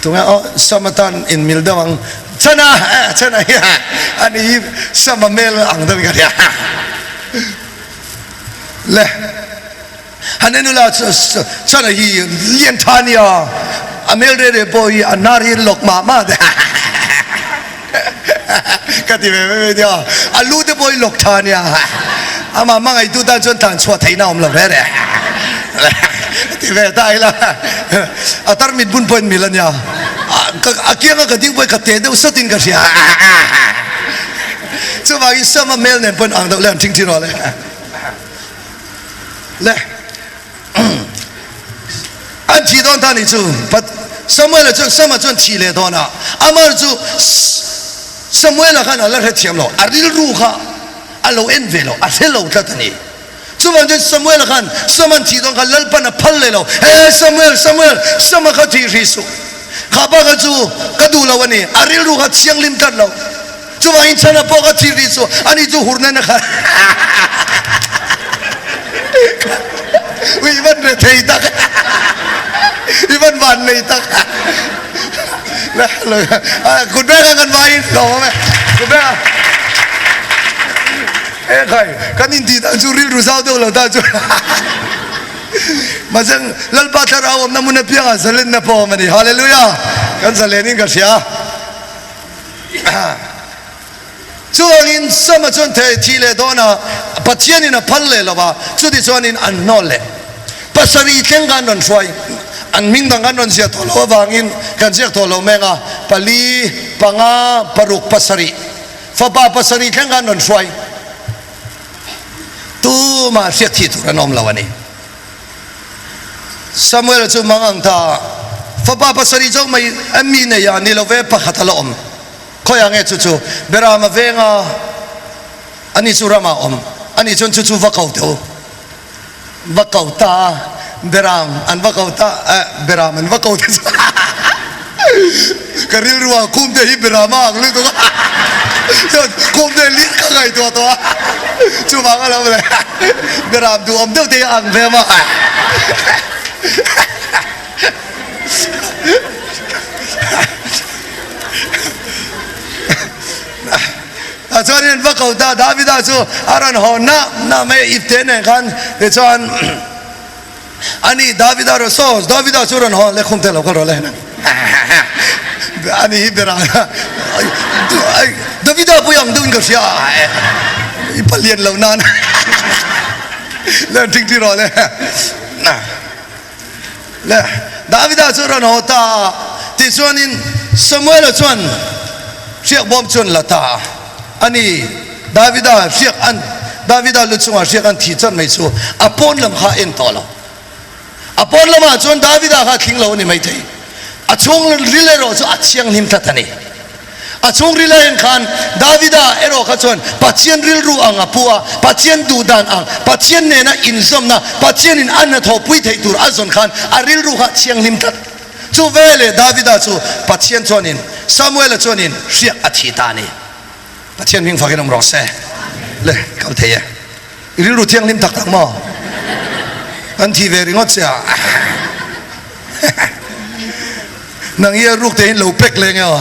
S4: Tunge aw Sama tan in mil deuh ang Chana Chana hi a ni hi Sama hmel ang deuh in ka hria le han en ula Chana hi lian tha nia a hmel re re pawh hi a hnar hi lawk mah mah te ka ti ve mai mai nia a lu te pawh hi lawk tha nia amah hmangaihtu tan chuan tlan chhuah theihna a awm lo re re ti ve ta ila a tarmit bun pawhin mil ania a kianga ka ding pawhin ka te deuh sawtin ka hria chuvangin sama hmel nen pawhin ang deuh le an thing thin rawh le le An thih dawn ta nih chu. But Samuela chuan Sama chuan thih leh dawn a, amah chu Samuela khan a la hrethiam lo, a rilru kha a lo en ve lo, a hre lo tlat a ni. Chuvang chuan Samuela khan Sama'n thih dawn kha Lalpan a phal leh lo, He Samuel, Samuel, Sama kha thih hrih suh. Kha pa kha chu ka duh lo a ni, a rilru kha thianghlim tlat lo. Chuvangin chhana pawh ka thih rih chu ani chu hurna na kha ui i van re thei tak i van van nei tak kut bek a kan vai in lawm awm e kut bek a e khai kan in tih dan chu rilru zau deuh lo ta chu mahse Lalpa thlarau awmna hmun apiangah zalenna pawh awm a ni hallelujah kan zalen in ka hria. Chuangin Sama chuan thei thi leh dawn a, Pathianin a phal leh lo va, chuti chuanin an hnawl leh. Pasarih thleng khan rawn hruai, an hming dang kan rawn ziah tawh loh avangin kan ziak tawh lo meng a, pali, panga, paruk, pasarih, fapa pasarih thleng khan rawn hruai. Tumah hriat thih tur an awm lo a ni. Samuel chu mangang ta fapa pasarih zawk mai a mi nei a ni lo ve pakhat a la awm. Khawiah nge chu chu Beram a veng a, ani chu ramah a awm. Ani chuan chu chu va ko teh u. Va ko ta a, Beram an va ko ta eh Beram an va ko te chu ka rilru ah khum te hi Beram a ang lutuk a chuan khum te lir ka ngaihtuah tawh a chuvang a lo le. Beram duhawm deuh te hi a ang ve maw? A chuan in va ko ta Davida chu a rawn haw na na mai a ipte nen khan tichuan ani Davida rawn saw Davida chu rawn haw le khum te lo kal rawh le ani hi beram Davida pawh i ang deuh in ka hria i palian lo nan le an thingthi rawh le le Davida chu rawn haw ta a tichuanin Samuela chuan hriak bawm chuan la ta a ani Davida hriak an Davida lu chungah hriak an thi chan mai chu a pawn lam kha a en tawh lo. A pawn lamah chuan Davida kha a thling lo a ni maithei. A chhung ril erawh chu a thianghlim tlat a ni. A chhung ril a en khan Davida erawh kha chuan Pathian rilru ang a pu a, Pathian duh dan ang, Pathian nena inzawmna, Pathianin a hnathawhpui theih tur a zawn khan a rilru kha a thianghlim tlat. Chu veleh Davida chu Pathian chuanin Samuela chuanin hriak a thi ta a ni. Pathian hming fakin awm rawh se. Le, kal thei e. I rilru thianghlim tak tak maw? Kan thi ve ringawt che a. Nang hi a ruk te hin lo pek leng e aw.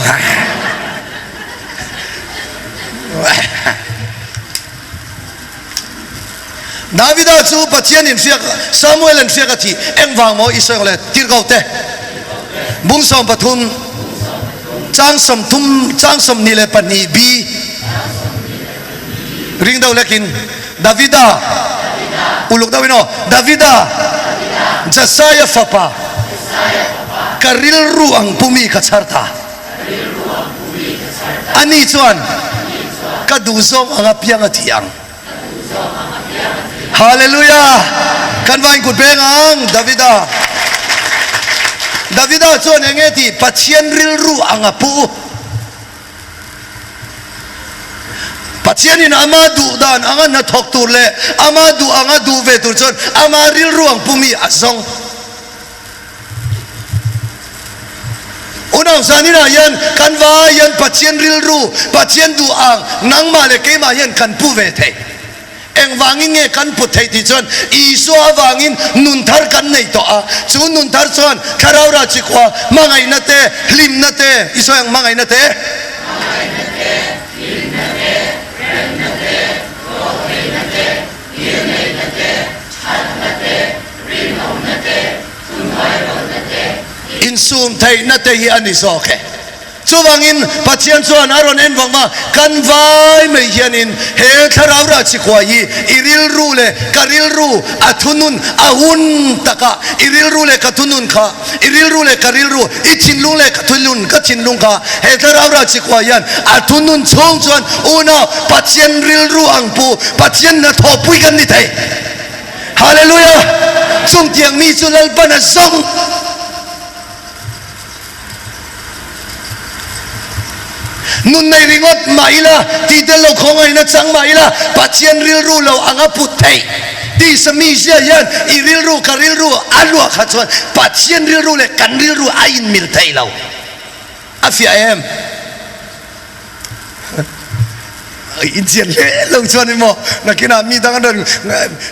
S4: Davida chu Pathian in hriak Samuel an hriak a thih engvang maw i sawi ang le tirhko te bung 13 chang 30 chang 22 b Ring deuh lekin Davida uluk deuhin aw Davida Jesaia fapa ka rilru ang pumi ka chhar ta ani chuan ka duhzawng anga piang a ti ang Hallelujah kan vain kut beng ang Davida Davida chuan enge ti Pathian rilru anga pu. Pathianin ama duh dan anga hna thawk tur leh ama duh anga duh ve tur chuan ama rilru ang pumi a zawng. Unau zaninah hian kan vai hian Pathian rilru, Pathian duh ang nangmah leh keimah hian kan pu ve thei. Engvangin nge kan put theih tih chuan Isua avangin nun thar kan nei tawh a, chu nun thar chuan thlarau rah chi khua hmangaihna te, hlimna te, Isua ang hmangaihna te,
S5: Hmangaihna te, hlimna te, remna te, rawhtheihna te, ngilneihna te, thatna te, rinawmna te, thuhnuairawlna te,
S4: Insum theihna te hi a ni zawk e. Chuvangin Pathian chuan a rawn en vang va, kan vai mai hianin he thlarau rah chikhuai hi i rilru leh ka rilru a thunun a hun taka i rilru leh ka thunun kha, i rilru leh ka rilru, i thinlung leh ka thunun ka thinlung kha he thlarau rah chikhuai hian a thunun chhung chuan unau Pathian rilru ang pu Pathian hnathawhpui kan ni thei. Hallelujah! Chungtiang mi chu Lalpan a zawng. Nun nei ringawt mah ila, tih tel lo khawngaihna chang mah ila, Pathian rilru lo anga put theih tih Samizia hian i rilru ka rilru a luah kha chuan Pathian rilru leh kan rilru a inmil thei lo. A fiah em? In chian hle lo chuan emaw nakinah mi dang an rawn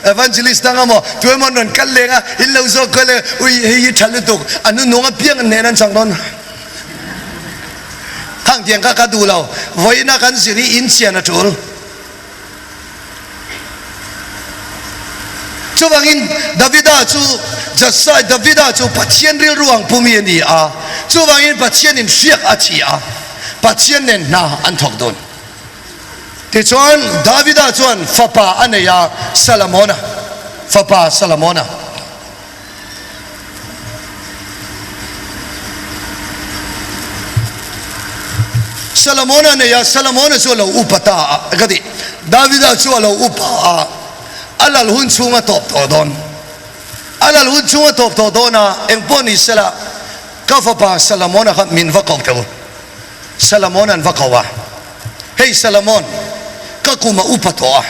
S4: evangelist dang emaw tu emaw an rawn kal leng a in lo zawk kual e ui hei hi tha lutuk a nunung apiang an hnen an chang dawn khang tiang kha ka duh lo vawiina kan zir hi in chian a tul chuvangin Davida chu Jasai Davida chu Pathian rilru ang pumi a ni a chuvangin Pathianin hriak a thi a Pathian nen hna an thawk dawn. Tichuan, Davida chuan fapa a nei a, Salamona, fapa Salamona. Salamona nei a, Salamona chu a lo upa ta a, ka ti. Davida chu a lo upa a, a lal hun chhung a tawp tawh dawn. A lal hun chhung a tawp tawh dawn a, engpawh ni sela, Ka fapa Salamona kha min va ko teh u. Salamon an va ko a, Hei Salamon, ka kum a upa tawh a,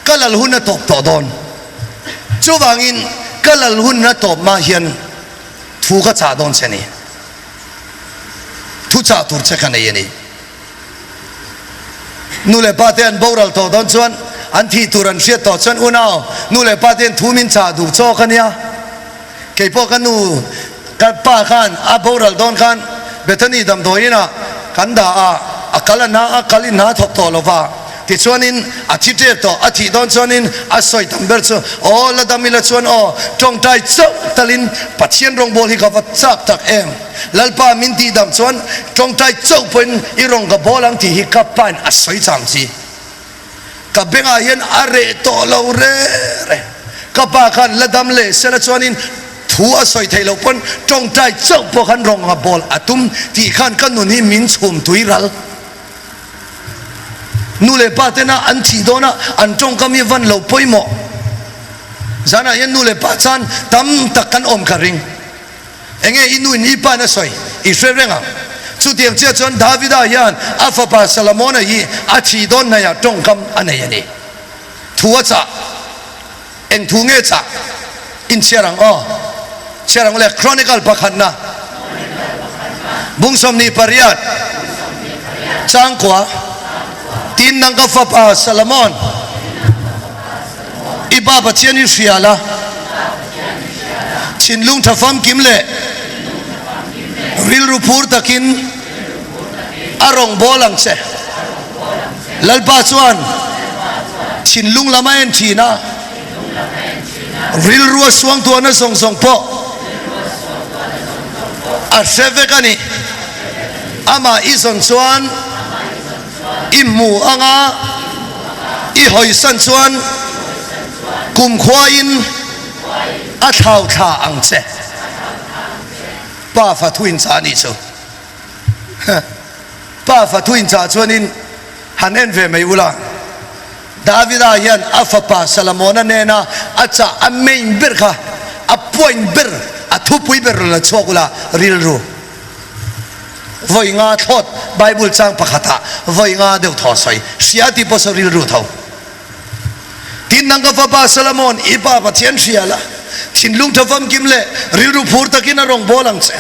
S4: ka lal hun a tawp tawh dawn. Chuvangin ka lal hun a tawp hma hian thu ka chah dawn che ni. Thu chah tur che ka nei a ni. Nu leh pa te an boral tawh dawn chuan an thih tur an hriat tawh chuan unau nu leh pa te an thu min chah duh chawk a nia. Kei pawh ka nu ka pa khan a boral dawn khan Bethany damdawiin ah kan dah a, a kal a hna a kal in hna a thawk tawh lo va, tichuanin a thi tep tawh, a thih dawn chuanin a sawi tam ber chu aw la dam ila chuan aw tawngtai chauh talin Pathian rawngbâwl hi ka va chak tak em, Lalpa min tih dam chuan tawngtai chauh pawhin i rawn ka bawl ang tih hi ka pain a sawi chang chi. Ka bengah hian a reh tawh lo re re. Ka pa khan la dam leh sela chuanin thu a sawi theih loh pawn tawngtai chauh pawh khan rawnga bawl a tum tih khan ka nun hi min chhum tui ral. Nu leh pa tena an thih dawn a an tawngkam hi van lo pawimawh. Zanah hian nu leh pa chan tam tak kan awm ka ring. Enge i nu in i pa in a sawi i hre reng ang. Chutiang chiah chuan Davida hian a fapa Solomona hi a thih dawn hnaihah tawngkam a nei a ni. Thu a chah. Eng thu nge chah? Inchhiar ang aw. Chhiar ang le Chronicle pakhatna bung 28 changkua tin nang ka fapa Solomon I Pa Pathian i hria la, thinlung tha famkim leh rilru phur takin a rawn bawl ang che. Lalpa chuan thinlung lam a en thin a, rilru a suangtuahna zawng zawng pawh a hre vek a ni. Amah i zawn chuan I hmu anga i hawisan chuan kumkhuain a thlau thla ang che. Pa fa thuin chah a nih chu. Pa fa thuin chah chuanin han en ve mai ula. Davida hian a fapa Salamona nena a chah a main ber kha, a point ber, a thupui ber rawn la chhuak ula rilru. Vawi nga thlawt Bible chang pakhatah vawi nga deuh thaw sawi. Hria tih pawh saw rilru tho. Tin, nang ka fapa Solomon, i pa Pathian hria la, thinlung tha famkim leh rilru phur takin a rawn bawl ang che.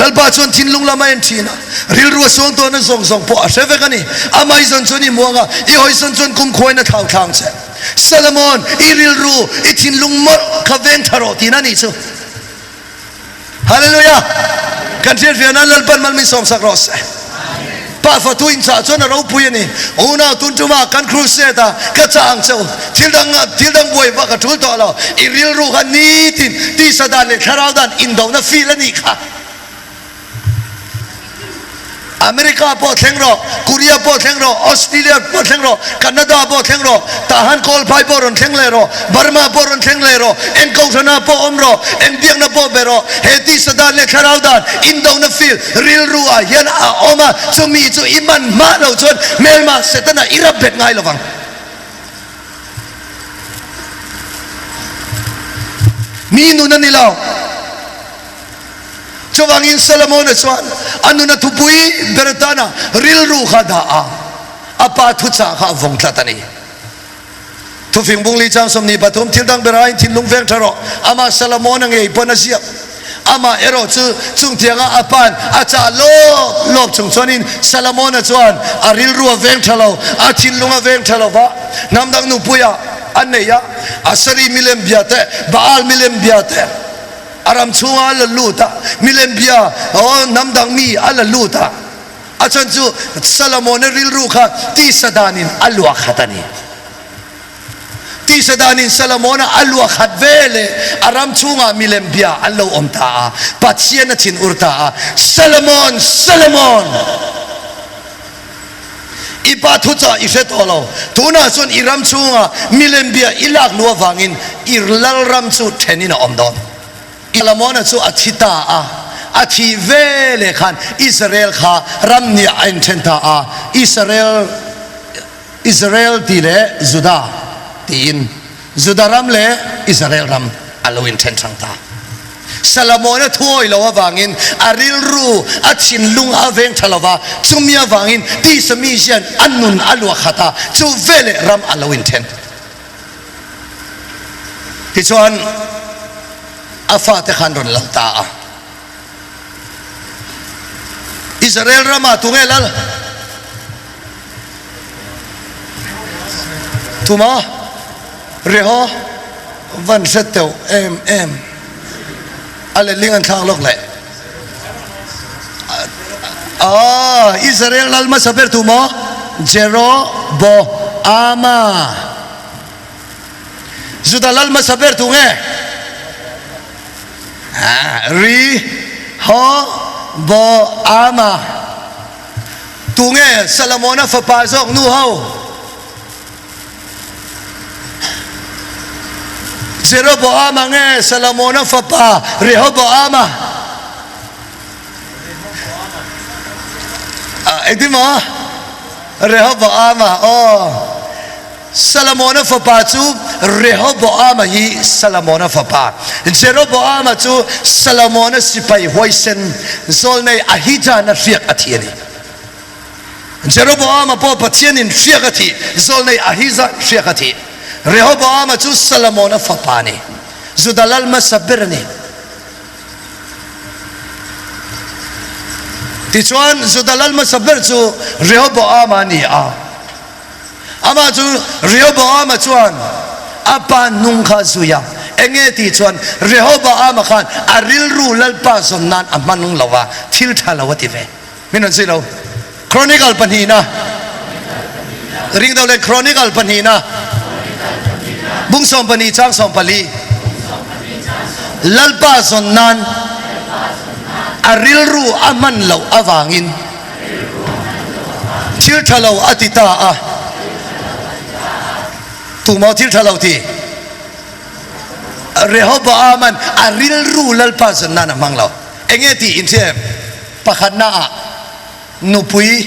S4: Lalpa chuan thinlung lam a en thin a, rilru a suang tawhna zawng zawng pawh a hre vek a ni. Amah i zawn chuan i muang a, i hawisawn chuan kumkhuain a thlau thlang che. Solomon, i rilru, i thinlung mawlh kha veng tha rawh tihna a nih chu. Hallelujah! Kan hriatfiah nan Lalpan mal min sawmsak rawh se. Pa fatu in chah chuan a ropui a ni. Unau tun tuma kan crusade a ka chah ang che u. Thil dang thil dang buai vak a tul tawh lo. I rilru kha nitin tisa dan leh thlarau dan indona feel a nih kha. America pawh thleng rawh, Korea pawh thleng rawh, Australia pawh thleng rawh, Canada pawh thleng rawh, Tahan Kawlphai pawh rawn thleng leh rawh, Burma pawh rawn thleng leh rawh, eng kohhrana pawh awm rawh, eng biakna pawh be rawh, he tisa dan leh thlarau dan indona feel rilru ah hian a awm a, chumi chu i man hma lo chuan hmelma Setana i rap bet ngai lovang. Mi nun a ni lo. Chuvangin Solomona chuan a nuna thupui ber atana rilru kha a dah a, a pa thuchah kha a vawng tlat a ni. Thufing bungli chang 23 Thil dang ber aiin thinlung veng tha rawh, amah Solomona ngei pawn a ziak. Amah erawh chu chung tianga a pa'n a chah lawp lawp chung chuanin Solomona chuan a rilru a veng tha lo, a thinlung a veng tha lo va, hnam dang nupuia a nei a, Asari milem bia te, Baal milem bia te, A ram chhungah a la lut a, milem bia aw hnam dang mi a la lut a, a chhan chu Solomon-a rilru kha tisa danin a luah khat a ni. Tisa danin Solomon-a a luah khat ve leh a ram chhungah milem bia an lo awm ta a, Pathian a thin ur ta a, Solomon, Solomon! I pa thuchah i hre tawh lo. Tunah chuan i ram chhunga milem bia i lak luh avangin i lalram chu thenin a awm dawn. Solomona chu a thi ta a, a thih ve leh khan Israel kha ram nia a inthen ta a, Israel, Israel tih leh Juda tiin Juda ram leh Israel ram a lo inthen hrang ta. Solomon-a thuawi lo avangin a rilru, a thinlung a veng tha lo va, chumi avangin tisa mi hian a nun a luah khat a, chu veleh ram a lo inthen. Tichuan, a fate khan rawn lal ta a. Israel ramah tunge lal? Tuma Reho van hre teuh em em a letling an thlak lawk leh. Aw Israel lal hmasa ber tu maw? Jeroboama. Juda lal hmasa ber tu nge? Ri Ho Bo Ama. Tunge Solomona fapa zawk nu ho? Jeroboama nge Solomona fapa Rehoboama? Engtin maw? Rehoboama aw. Solomona fapa chu Rehoboama hi Solomona fapa. Jeroboama chu Solomona sipai huaisen zawlnei Ahijana hriak a thi a ni. Jeroboama pawh Pathianin hriak a thih, zawlnei Ahija hriak a thih. Rehoboama chu Solomona fapa a ni. Juda lal hmasa ber a ni. Tichuan Juda lal hmasa ber chu Rehoboama a ni a. Amah chu Rehoboama chuan a pa hnung kha a zui a, enge tih chuan Rehoboama khan a rilru Lalpa zawn nan a hman lo a, thil tha lo a ti ve. Min rawn zui lo. Chronicle pahnihna ring deuh leh Chronicle pahnihna bung 12 chang 14 Lalpa zawn nan a rilru a hman loh avangin Thil tha lo a ti ta a. Tumaw thil tha lo ti? Rehoboam-a'n a rilru Lalpa zan nan a hmang lo. Enge tih in hria em? Pakhatna ah nupui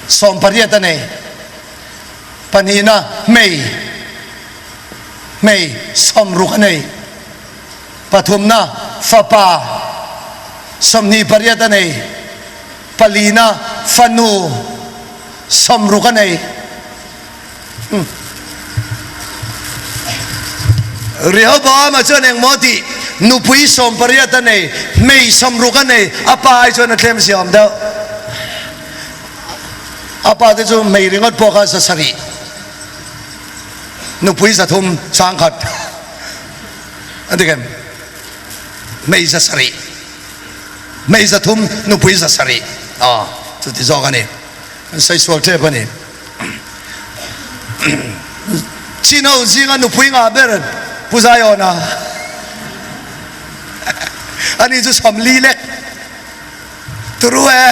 S4: 18 a nei. Pahnihna hmei hmei 60 a nei. Pathumna, fapa 28 a nei. Palina, fanu Sawmruk a nei. Rehoboama chuan engmaw tih nupui 18 a nei, hmei 60 a nei, a pa ai chuan a tlem zia awm deuh. A pa te chu hmei ringawt pawh kha 700, nupui 300 sangkhat a ti kem? Hmei 700, hmei 300, nupui 700, aw chuti zawk a ni. An sawi sual tep a ni. Chin ho zinga nupui ngah ber Pu Zaiawna ani chu 40 lek turu e.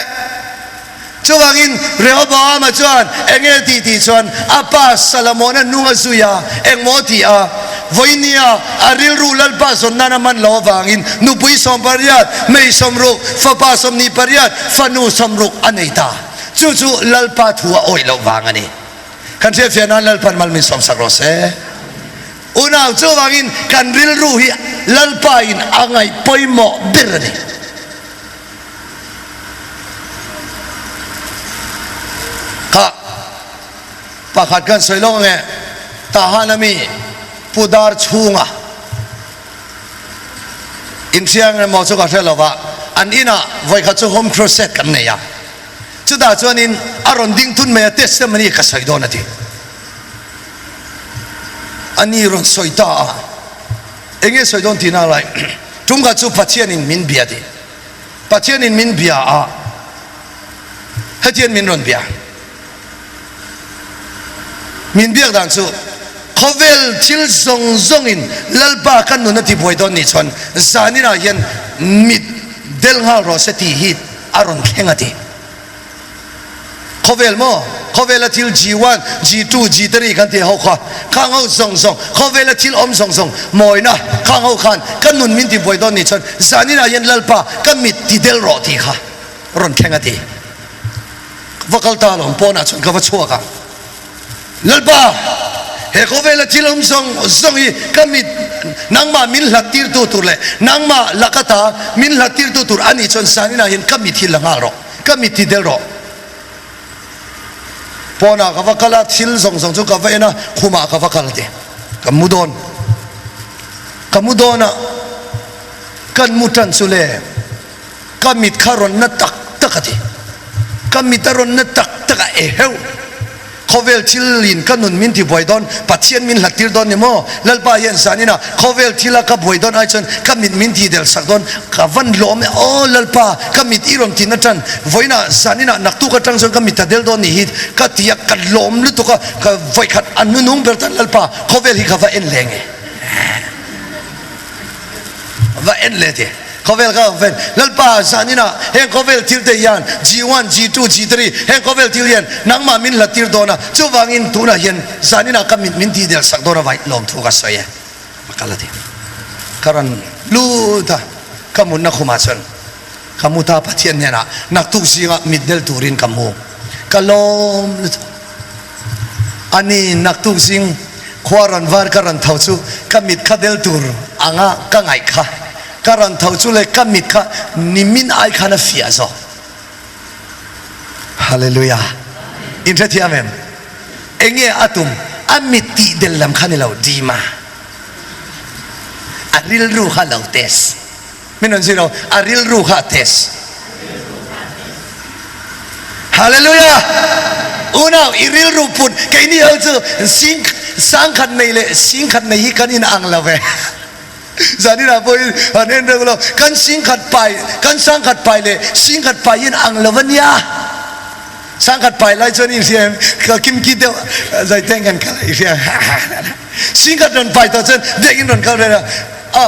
S4: Chuvangin Rehoboama chuan enge tih tih chuan a pa Salomona nung a zui a, engmaw tih a, vawinia a rilru Lalpa zawn nan a hman lo avangin nupui 18, mei 60, fapa 28, fanu 60 a nei ta. Chu chu Lalpa thu a awih loh vang a ni. Kan hriatfiah nan Lalpan mal min sawmsak rawh se. Unau, chuvangin kan rilru hi Lalpa in a ngaih pawimawh ber a ni. Kha pakhat kan sawi lawk ange, Tahan ami Pu Dar chhunga Inhriang emaw chu ka hre lo va, an inah vawikhat chu home crusade kan nei a, chutah chuanin a rawn ding tun mai a, testimony ka sawi dawn a ti. A ni rawn sawi ta a, enge sawi dawn tihna lai, tumkhat chu Pathianin min bia ti. Pathianin min bia a, hetian min rawn bia. Min biak dan chu khawvel thil zawng zawngin Lalpa ka nun a ti buai dawn nih chuan zaninah hian mit del nghal rawh se tih hi a rawn thleng a ti. Khawvel maw? Khawvela thil G1, G2, G3 kan tih ho kha khang ho zawng zawng, khawvela thil awm zawng zawng mawina khang ho khan ka nun min ti buai dawn nih chuan zaninah hian Lalpa ka mit ti del rawh tih kha rawn thleng a ti. Ka va kal ta alawm, pawnah chuan ka va chhuak a, Lalpa, he khawvela thil awm zawng zawng hi ka mit nangmah min hlat tirtu tur leh nangmah laka ta min hlat tirtu tur a nih chuan zaninah hian ka mit hi la nghal rawh, ka mit ti del rawh. Pawnah ka va kal a, thil zawng zawng chu ka va en a, khumah ka va kal ti, ka mu dawn, ka mu dawn a, kan mu tan chu le. Ka mit kha rawn na tak tak a ti. Ka mit a rawn na tak tak a e heuh. Khawvel thil in ka nun min ti buai dawn, Pathian min hlat tir dawn ni maw? Lalpa hian zanin a khawvel thil a ka buai dawn ai chuan ka mit min ti del sak dawn, ka van lawm e aw Lalpa ka mit i rawn ti na tan, vawiinah zanin ah naktuk atang chuan ka mit a del dawn ni hi ka ti a, ka lawm lutuk a, ka vawikhat a nunung ber tan Lalpa khawvel hi ka va en leng e. Va en leh teh. Khawvel ka fen Lalpa zanin ah heng khawvel thil te hian G1, G2, G3 heng khawvel thil hian nangmah min hlat tir dawn a, chuvangin tunah hian zanin ah ka mit min tih del sak dawn a vai lawmthu ka sawi e. A kal a ti. Ka rawn lut a, ka mutna khumah chuan ka mu ta Pathian hnenah naktuk zingah mit del turin ka mu. Ka lawm lutuk. A ni, naktuk zing khua rawn var ka rawn tho chu ka mit kha del tur anga ka ngaih kha. Ka rawn tho chu le ka mit kha nimin ai khan a fiah zawk. Hallelujah! In hrethiam em? Enge a tum? A mit tih del lam kha ni lo, Dima. A rilru kha lo test. Min rawn zir lo, a rilru kha a test. Hallelujah! Unau, i rilru put, keini ho chu sing sangkhat nei leh singkhat nei hi kan in ang lo ve. Zanin ah pawhin han en reuh lo, kan singkhat pai, kan sangkhat pai leh singkhat pai hi in ang lo a nia. Sangkhat pai lai chuan i hria em? Ka kimki deuh zai teng kan kal a i hria. Singkhat rawn pai tawh chuan biakinn rawn kal reng a.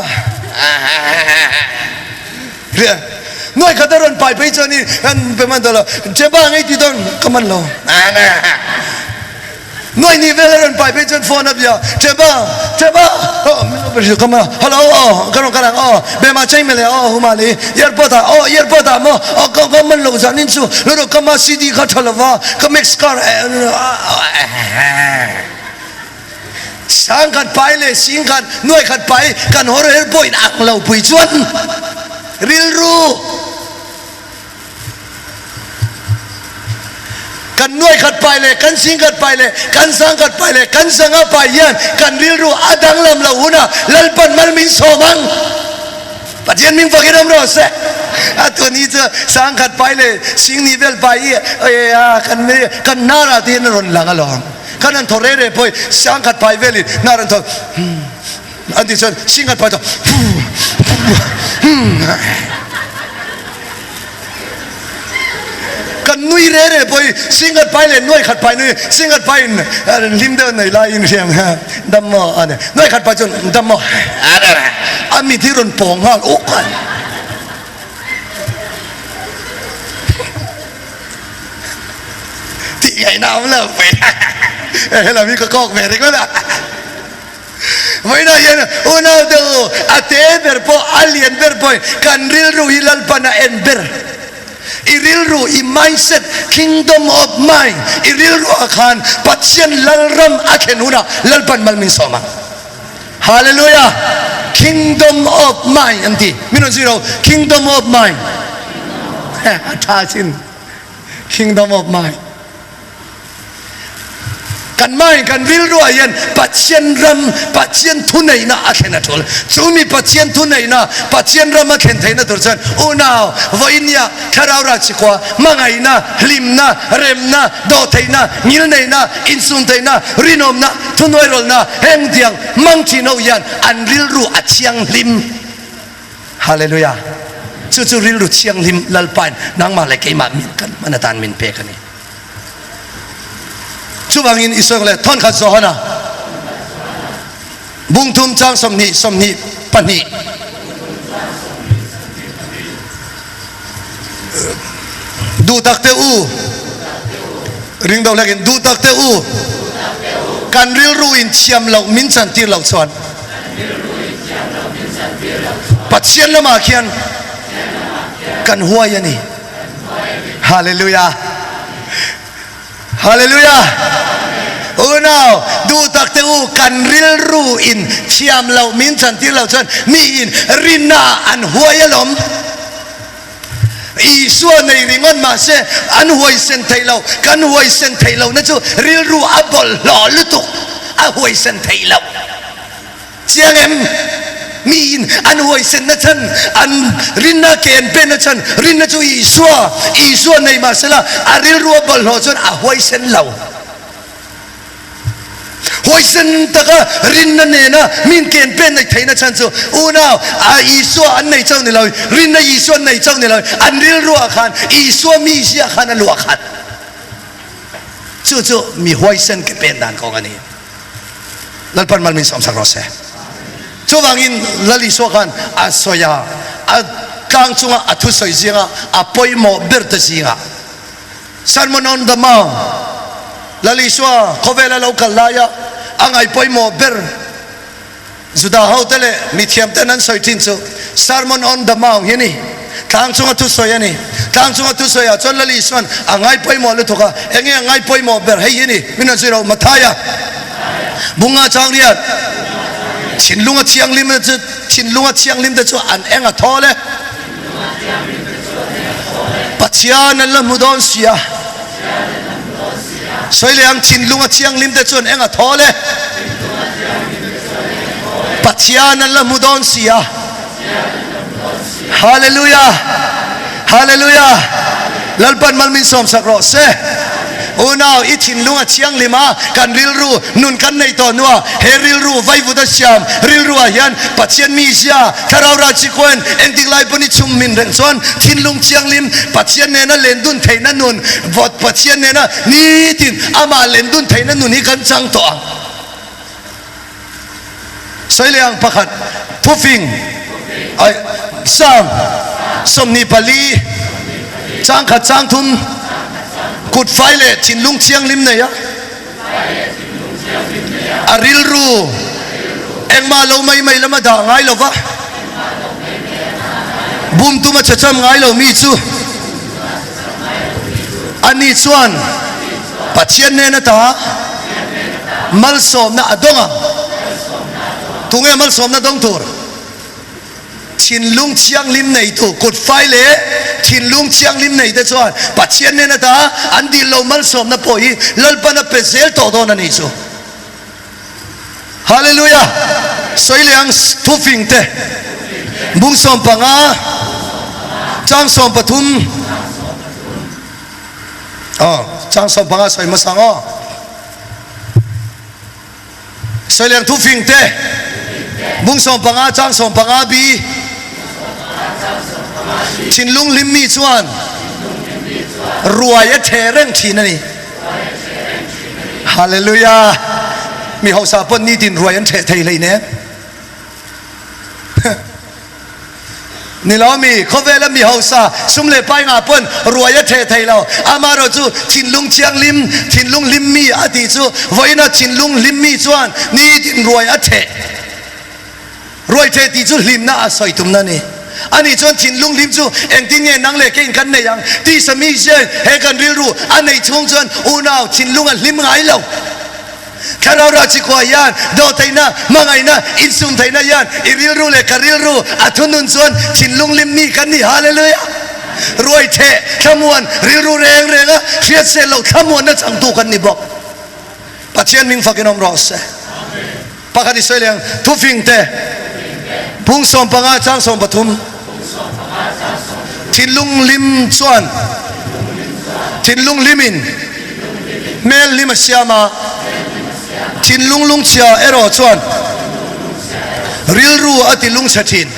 S4: Ria nuai khat a rawn pai phei chuan i kan pe man tawh lo cheba ngei ti dawn ka man lo nuai ni vel a rawn pai phei chuan phone a bia cheba cheba ka man hello aw ka rawn kal ang aw bema chei mele aw huma li airport ah aw airport ah maw aw ka ka man lo zan in chu lo ro ka ma cd kha tha lova ka max car Sangkhat pai leh singkhat, nuaikhat pai kan hawr her pawhin ang lo pui chuan rilru Kan nuai khat pai leh kan sing khat pai leh kan sang khat pai leh kan sanga pai hian kan rilru a danglam loh hunah Lalpan mal min sawm ang. Pathian ming fakin awm rawh se. A tun hi chu sang khat pai leh sing ni vel pai hi a kan kan hnar ah te hian a rawn lang alawm. Kan han thaw reh reh pawh hi sang khat pai velin hnar an thaw an tih chuan sing khat pai thaw Kan nui re re pawh hi singat pai leh nuai khat pai nui singat pai in hlim deuh nei lai in hriam dam maw a ni nuai khat pai chuan dam maw a mit hi rawn pawng nghal uk a tih ngaihna awm lo pui helam hi ka kawk ve ringawt a. Vawiinah hian unau te u, a te ber pawh, a lian ber pawhin kan rilru hi Lalpan a en ber. I rilru, i mindset, kingdom of mind, i rilruah khan Pathian Lalram a thlen hunah Lalpan mal min sawm ang. Hallelujah! Kingdom of mind an ti. Min rawn zui ro, kingdom of mind. A tha chin. Kingdom of mind. Kan mind, kan rilruah hian Pathian ram, Pathian thuneihna a thlen a tul. Chumi Pathian thuneihna, Pathian ram a thlen theihna tur chuan unau, vawinia, thlarau ralchikua, hmangaihna, hlimna, remna, dawhtheihna, ngilneihna, insumtheihna, rinawmna, thunuairawlna, heng tiang hmang thin ho hian an rilru a thianghlim. Hallelujah! Chu chu rilru thianghlim Lalpain nangmah leh keimah min kan hman atan min pek a ni. Chuvangin Isua leh thawnkhat Johana bungthum chang 20 22 Duhtak te u ring do hlekin duhtak te u kan rilru in thiam loh min chantir loh chuan Pathian lamah khian kan huai a ni. Hallelujah. Hallelujah. Unau duhtak te u kan rilru in thiam loh min chantir loh chuan mi in rinna ah an huai alawm. Isua nei ringawt mahse an huaisen theih lo, kan huaisen theih lohna chu rilru a bawlhhlawh lutuk a huaisen theih loh. Chiang em? Miin an huaisenna chhan, an rinna ke an penna chhan, rinna chu Isua, Isua nei mahsela a rilru a bawlhhlawh chuan a huaisen lo. Huaisen taka rinna nena min ke an pen neih theihna chhan chu unau a Isua an nei chauh ni lo, rinna Isua an nei chauh ni lo, an rilruah khan Isua mizia khan a luah khat. Chu chu mi huaisen ke pen dan kawng a ni. Lalpan mal min sawmsak rawh se. Chuvangin Lal Isua khan a sawi a, a tlang chunga a thusawi zinga a pawimawh ber te zingah Sermon on the Mount, Lal Isua khawvela lo kal laia a ngaih pawimawh ber Juda hote leh mithiamten an sawi thin chu Sermon on the Mount hi a ni. Tlang chunga thusawi a ni. Tlang chunga thusawi ah chuan Lal Isuan a ngai pawimawh lutuk a, enge a ngai pawimawh ber hei hi a ni. Min rawn zui ro Mathaia bunga chang riat thinlunga thianghlim te chu thinlunga thianghlim te chu an eng a thawl e. Pathian an la hmu dawn sia. Sawi leh ang thinlunga thianghlim te chu an eng a thawl e. Pathian an la hmu dawn si a. Hallelujah! Hallelujah! Lalpan mal min sawmsak rawh se. Unau, i thinlung a thianghlim a, kan rilru nun kan nei tawh hnua he rilru vaivut a siam rilru ah hian Pathian mizia, Thlarau ral chikhawiin engtik lai pawn i chhum min reng chuan thinlung thianghlim Pathian nena lendun theihna nun, vawt Pathian nena nitin amah lendun theihna nun hi kan chang tawh ang. Sawi leh ang pakhat, Thufing, ai, Psalm 24, changkhat changthum, kut fai leh thinlung thianghlim nei a, a rilru engmah lo mai mai lama dah ngai lo va, bum tuma chhecham ngai lo mi chu ani chuan Pathian nen ata malsawmna a dawng ang. Tunge malsawmna dawng tur? Thinlung thianghlim neitu kut fai leh. thinlung thianghlim nei te chuan Pathian nen ata an dil lo malsawmna pawh hi Lalpan a pe zel tawh dawn a nih chu. Hallelujah! Sawi leh ang thufing te bung 15 chang 13 aw chang 15 sawi hmasa ang aw. Sawi leh ang thufing te bung 15 chang 15 bi thinlung hlim mi chuan ruai a theh reng thin a ni. Hallelujah! Mi hausa pawn nitin ruai an ṭheh thei hleinem. Ni lo mi, khawvela mi hausa sum leh pai ngah pawn ruai a ṭheh thei lo. Amaherawh chu thinlung thianghlim, thinlung hlim mi a tih chu vawiina thinlung hlim mi chuan nitin ruai a ṭheh. Ruai theh tih chu hlimna a sawi tumna a ni. Ani chuan thinlung hlim chu engtin nge nang leh keiin kan nei ang tih sami hian he kan rilru a neih chhung chuan unau thinlung a hlim ngai lo. Thlarau rah chikua hian dawhtheihna, hmangaihna, insum theihna hian i rilru leh ka rilru a thunun chuan thinlung hlim mi kan ni. Hallelujah! Ruai theh, thlamuan, rilru reng renga hriatsel loh thlamuanna changtu kan ni bawk. Pathian ming fakin awm rawh se. Pakhat i sawi leh ang, thufing te, phung 15 chang 13, thinlung hlim chuan thinlung hlimin hmel hlim a siam a, thinlung lungchhia erawh chuan rilru a ti lungchhe thin.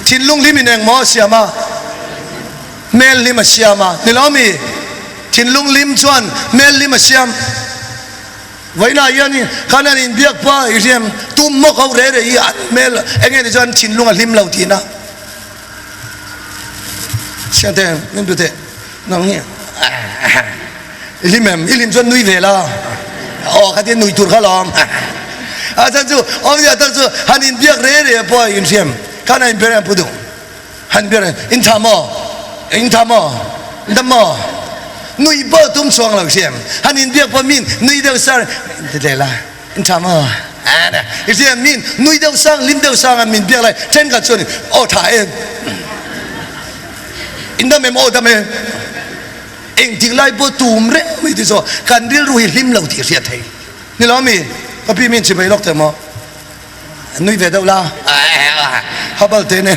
S4: Thinlung hlimin engmaw a siam a, hmel hlim a siam a, ni lo mi? Thinlung hlim chuan hmel hlim a siam. Vawiinah hian khan an inbiak pa i hriam tum mawk ho re re hi an hmel eng nge ni chuan thinlung a hlim lo tihna. Siangte min pe teh nang hi i hlim em i hlim chuan nui ve la aw khatia nui tur kha lawm a chhan chu awmzia tak chu han inbiak re re pawh in hriam khan a inbe reng pu duh. Han ber in tha maw? In tha maw? Dam maw? Nui pawh tum chuang lo hriam. Han in biak pawh min nui deuh sar ti hle la. In tha maw? I hriam min nui deuh sang hlim deuh sang a min biak lai thenkhat chuan aw tha em. In dam em aw dam em. Engtik lai pawh tum reng mai ti chu kan rilru hi hlim lo tih hriat thei. Ni lo mi? Ka pi min chimei lawk teh maw? Nui ve deuh la. Habal te ne.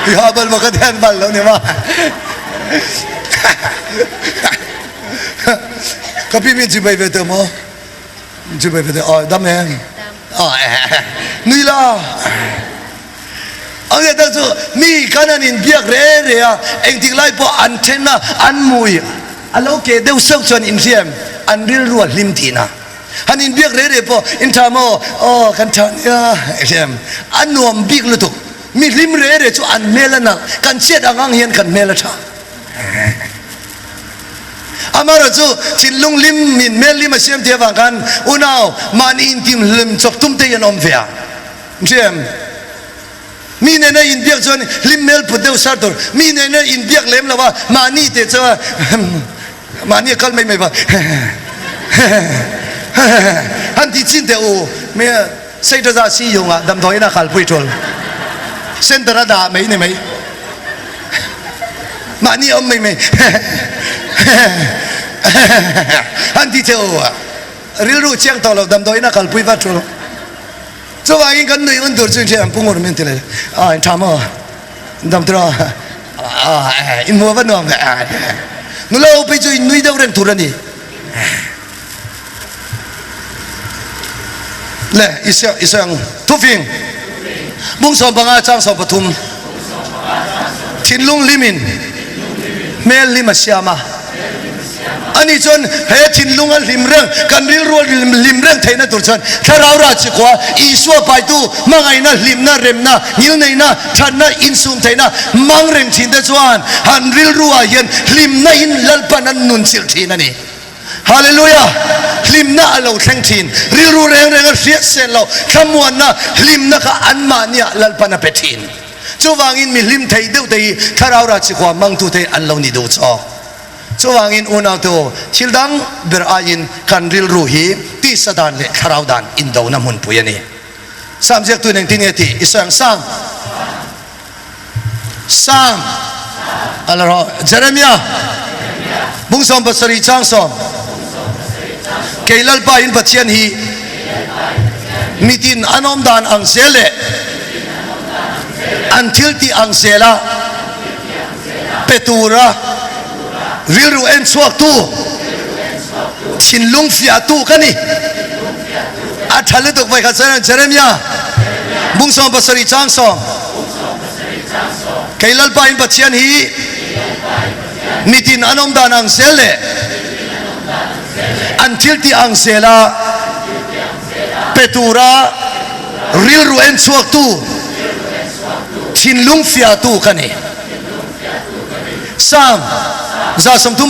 S4: I habal ma ka thian bal lo ni ma. Ka pi min chibai ve te mo. Chibai ve te. Oh, dam em. Oh, nui la. Ang ye tak chu mi kan an in biak re re a engtik lai pawh an then a an mui a lo ke deuh seuh chuan in hriam an rilru a hlim tihna. Han inbiak reh reh pawh in tha maw? Aw kan tha nia em? A nuam bik lutuk. Mi hlim reh reh chu an hmel a nalh, kan chhiat ang ang hian kan hmel a tha. Amaherawh chu thinlung hlim min hmel hlim a siam tih avang khan unau mahni intim hlim chawp tum te hi an awm ve a. Hria em? Mi nena inbiak chuan hlim hmel put deuh sar tur. Mi nena inbiak lem lo a, mahni teh chuan Mahni a kal mai mai va han ti chin teh u me Seitaza si yung ah damdawi in a kalpui tul center a dah mai ni mai mahni a awm mai mai han ti teh u rilru chiang tawh lo damdawi in a kalpui va tul chuvangin kan nuih un tur chu in an pungur min ti leh a in tha maw Dam tura in hmu a va nuam ve. Nula ho phei chu in nui deuh reng tur a ni. Le i sawi ang thufing bung 15 chang 13 thinlung hlimin hmel hlim a siam a. Ani chuan he thinlung a hlim reng, kan rilru a hlim reng theihna tur chuan Thlarau rah chi khua Isua paitu hmangaihna, hlimna, remna, ngilneihna, thatna, insum theihna hmang reng thin te chuan han rilru ah hian hlimna in Lalpan an nun chilh thin a ni. Hallelujah! Hlimna a lo thleng thin. Rilru reng reng a hriat sen lo thlamuanna, hlimna kha anmahni ah Lalpan a pe thin. Chuvangin mi hlim thei deuh te hi Thlarau rah chi khua hmangtute an lo ni duh chawk. Chuvangin unaute aw, thil dang ber aiin kan rilru hi tisa dan leh thlarau dan indona hmunpui a ni. Sam ziaktu in engtin nge tih i sawi ang? Sam. Sam. Ala rawh. Jeremia bung 17 chang 10. Kei Lalpa in Pathian hi mitin an awm dan ang zel leh an thil tih ang zela pe tura rilru en chhuaktu thinlung fiahtu ka ni. A tha lutuk vawikhat sawi reng Jeremia bung 17 chang 10. Kei Lalpa in Pathian hi mitin an awm dan ang zel leh an thil tih ang zela pe tura rilru en chhuaktu thinlung fiahtu ka ni. Psalm 139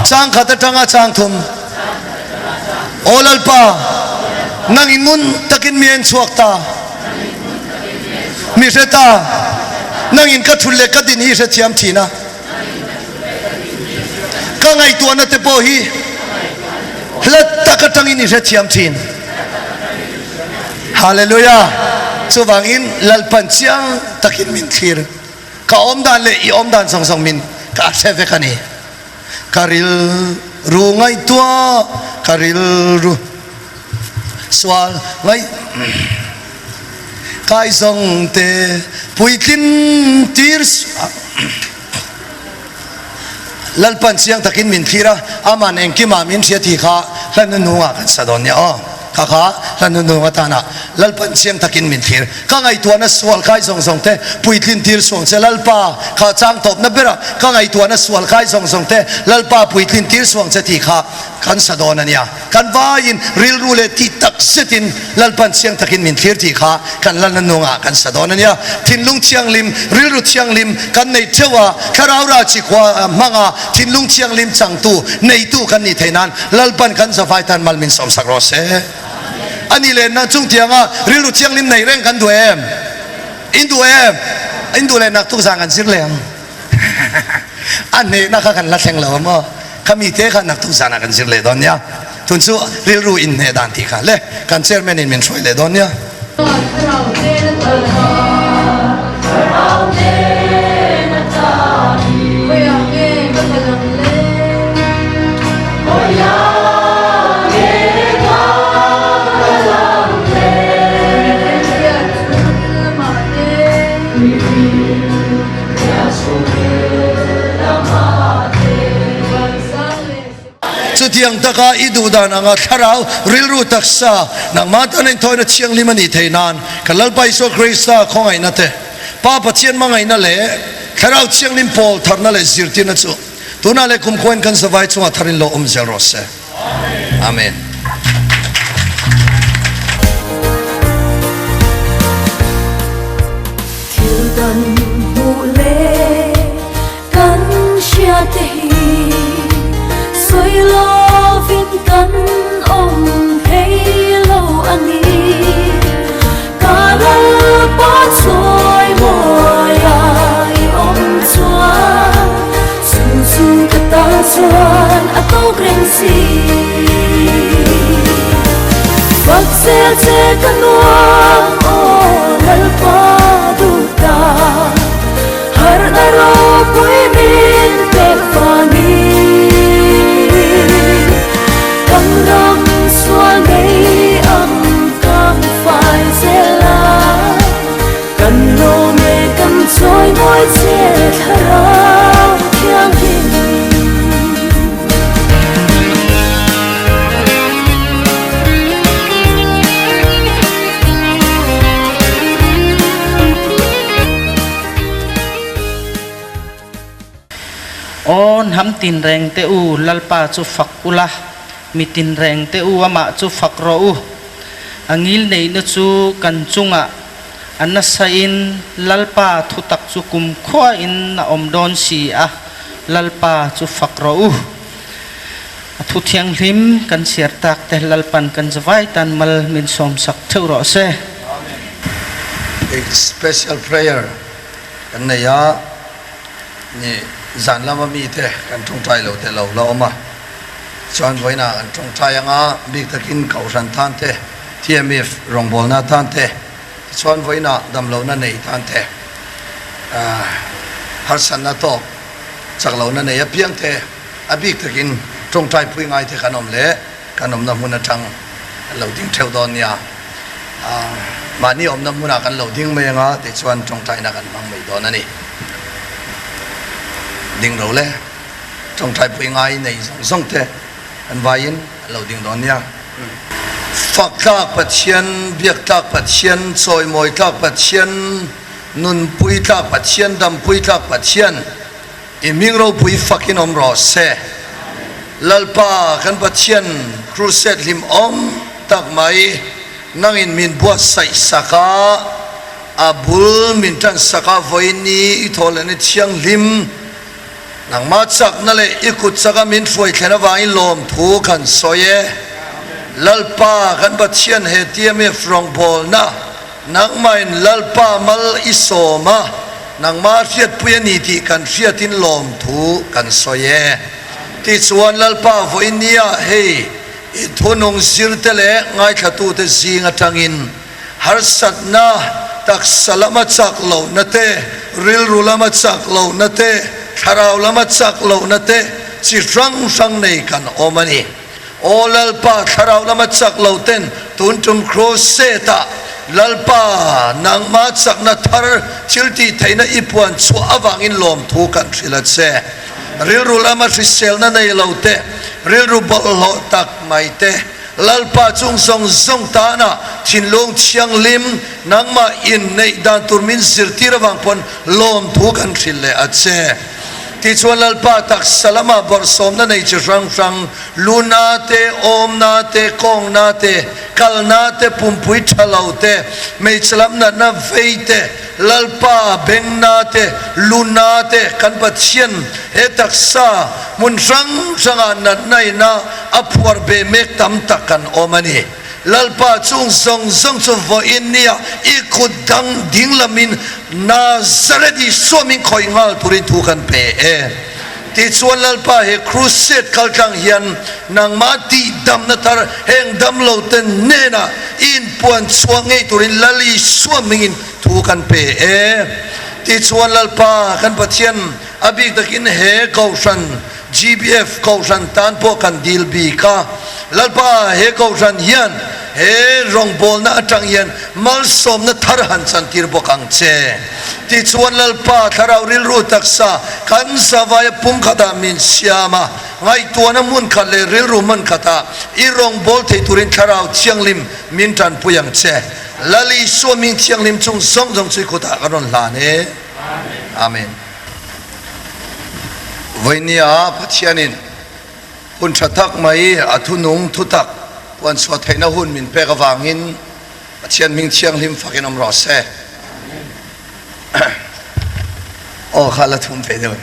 S4: chang khat atanga chang thum. Aw Lalpa, nang in ngun takin mi en chhuak ta. Mi hre ta, nang in ka thut leh ka din hi hre thiam thin a. Ka ngaihtuahna te pawh hi hla tak atangin i hre thiam thin. Hallelujah! Chuvangin Lalpan chiang takin min thlir. Ka awm dan leh i awm dan zawng zawng min ka hre vek a ni. Ka rilru ngaihtuah, ka rilru sual ngaih kai zawng te puitlin tir Lalpan chiang takin min thlir a, aman engkimah min hria tih kha hla hnuhnungah kan sa dawn nia aw. Kha kha hla hnuhnung atana Lalpan chiang takin min thlir. Ka ngaihtuahna sual kai zawng zawng te puitlin tir suang che Lalpa kha chang tawpna bera ka ngaihtuahna sual kai zawng zawng te Lalpa puitlin tir suang che tih kha kan sa dawn a nia. Kan vaiin rilru leh tih tak zetin Lalpan chiang takin min thlir tih kha kan lalna nungah kan sa dawn a nia. Thinlung thianghlim, rilru thianghlim kan nei theuh a, Thlarau Rachi khua hmanga thinlung thianghlim changtu, neitu kan nih theih nan Lalpan kan zavai tan mal min sawmsak rawh se. A nih leh na chung tianga rilru thianghlim nei reng kan duh em? In duh em? In duh leh nak tuk zan kan zir leh ang. A hnehna kha kan la thleng lo maw? Kha mi te kha nak tuk zanah kan zir leh dawn nia. Tun chu rilru in hneh dan tih kha le kan chairman in min hruai leh dawn nia. Chutiang taka i duh dan anga thlarau rilru taksa nangmah tan inthawina thianghlim a nih theih nan kan Lalpa Isua Krista khawngaihna te, Pa Pathian hmangaihna leh Thlarau Thianghlim pawl tharna leh zirtirna chu tunah leh kumkhuain kan zavai chungah tharin lo awm zel rawh se. Amen.
S6: Thil kan hmuh leh kan hria te hi sawi lovin kan awm thei lo a ni. Ka Lalpa chawi mawi a i awm chuan chu chu ka tan chuan a tawk reng si. Fak zel che ka nuam aw Lalpa duh ta harhna ropui min pek vangin kan ram sual nei ang kan fai zel a kan lawm e kan chawi mawi che thlarau thianghlim.
S7: Aw hnam tinreng te u, Lalpa chu fak ula, mi tinreng te u amah chu fak rawh u. A ngil neihna chu kan chungah a nasa in Lalpa thutak chu kumkhua in a awm dawn si a, Lalpa chu fak rawh u. A thu thianghlim kan chhiar tak te Lalpan kan zavai tan mal min sawmsak theuh rawh se.
S4: A special prayer kan nei a, ni zan lama mite kan tawngtai lo te lo la awm a, chuan vawiinah kan tawngtai anga bik takin Kohhran tan te, TMF rawngbawlna tan te, tichuan vawiinah damlohna nei tan te. Harsatna tawk chak lohna nei apiang te a bik takin tawngtai pui ngai te kan awm leh kan awmna hmun atang an lo ding theuh dawn nia. Mahni awmna hmunah kan lo ding mai anga tichuan tawngtaina kan hmang mai dawn a ni. Ding ro le tawngtai pui ngai nei zawng zawng te kan vaiin an lo ding dawn nia. Fak tlak Pathian, biak tlak Pathian, chawimawi tlak Pathian, nunpui tlak Pathian, dampui tlak Pathian, i hming ropui fakin awm rawh se. Lalpa kan Pathian crusade hlim awm tak mai nangin min buatsaih sak a, a bul min tan sak a, vawiin ni i thaw lehna thianghlim nangmah chakna leh i kut chaka min hruai thlen avangin lawmthu kan sawi e. Lalpa kan Pathian he TMF rawngbawlna Nangmahin Lalpa mal i sawm a, nangmah hriatpui a ni tih kan hriatin lawmthu kan sawi e. Tichuan Lalpa vawiin nia hei i thunung zirte leh ngaithlatute zing atangin harsatna, taksa lama chak lohna te, rilru lama chak lohna te, thlarau lama chak lohna te chi hrang hrang nei kan awm a ni. Aw Lalpa, thlarau lama chak lo ten tun tum crusade ah Lalpa nangma chakna thar thil tih theihna i puan chhuah avangin lawmthu kan hrilh a che. Rilru lama hriselna nei lo te, rilru bawlhhlawh tak mai te, Lalpa chung zawng zawng tana thinlung thianghlim nangmah in neih dan tur min zirtir avang pawn lawmthu kan hrilh leh a che. Tichuan Lalpa taksa lama bawrhsawmna nei chi hrang hrang, luna te, awmna te, kawngna te, kalna te, pumpui tha lo te, hmeichhe lam natna vei te, Lalpa bengna te, luna te, kan Pathian he taksa hmun hrang hrangah natna ina a phuar be mek tam tak kan awm a ni. Lalpa chung zawng zawng chu vawiin nia i kut dang ding lamin Nazareth Isua min khawih nghal turin thu kan pe e. Tichuan Lalpa he crusade kaltlang hian nangmah tihdamna thar heng damlo te hnenah i inpuan chhuah ngei turin Lal Isua hmingin thu kan pe e. Tichuan Lalpa kan Pathian a bik takin he Kohhran GBF Kohhran tan pawh kan dil bik a, Lalpa he Kohhran hian he rawngbawlna atang hian malsawmna thar han chantir bawk ang che. Tichuan Lalpa thlarau rilru taksa kan zavaia pumkhatah min siam a, ngaihtuahna hmun khat leh rilru hman khatah i rawngbâwl thei turin thlarau thianghlim min tanpui ang che. Lal Isua ming thianghlim chung zawng zawng chu i kutah ka rawn hlan e. Amen. Vawinia Pathianin hun tha tak mai a thunung thutak puanchhuah theihna hun min pek avangin Pathian hming thianghlim fakin awm rawh se. Aw kha la thum ve deuh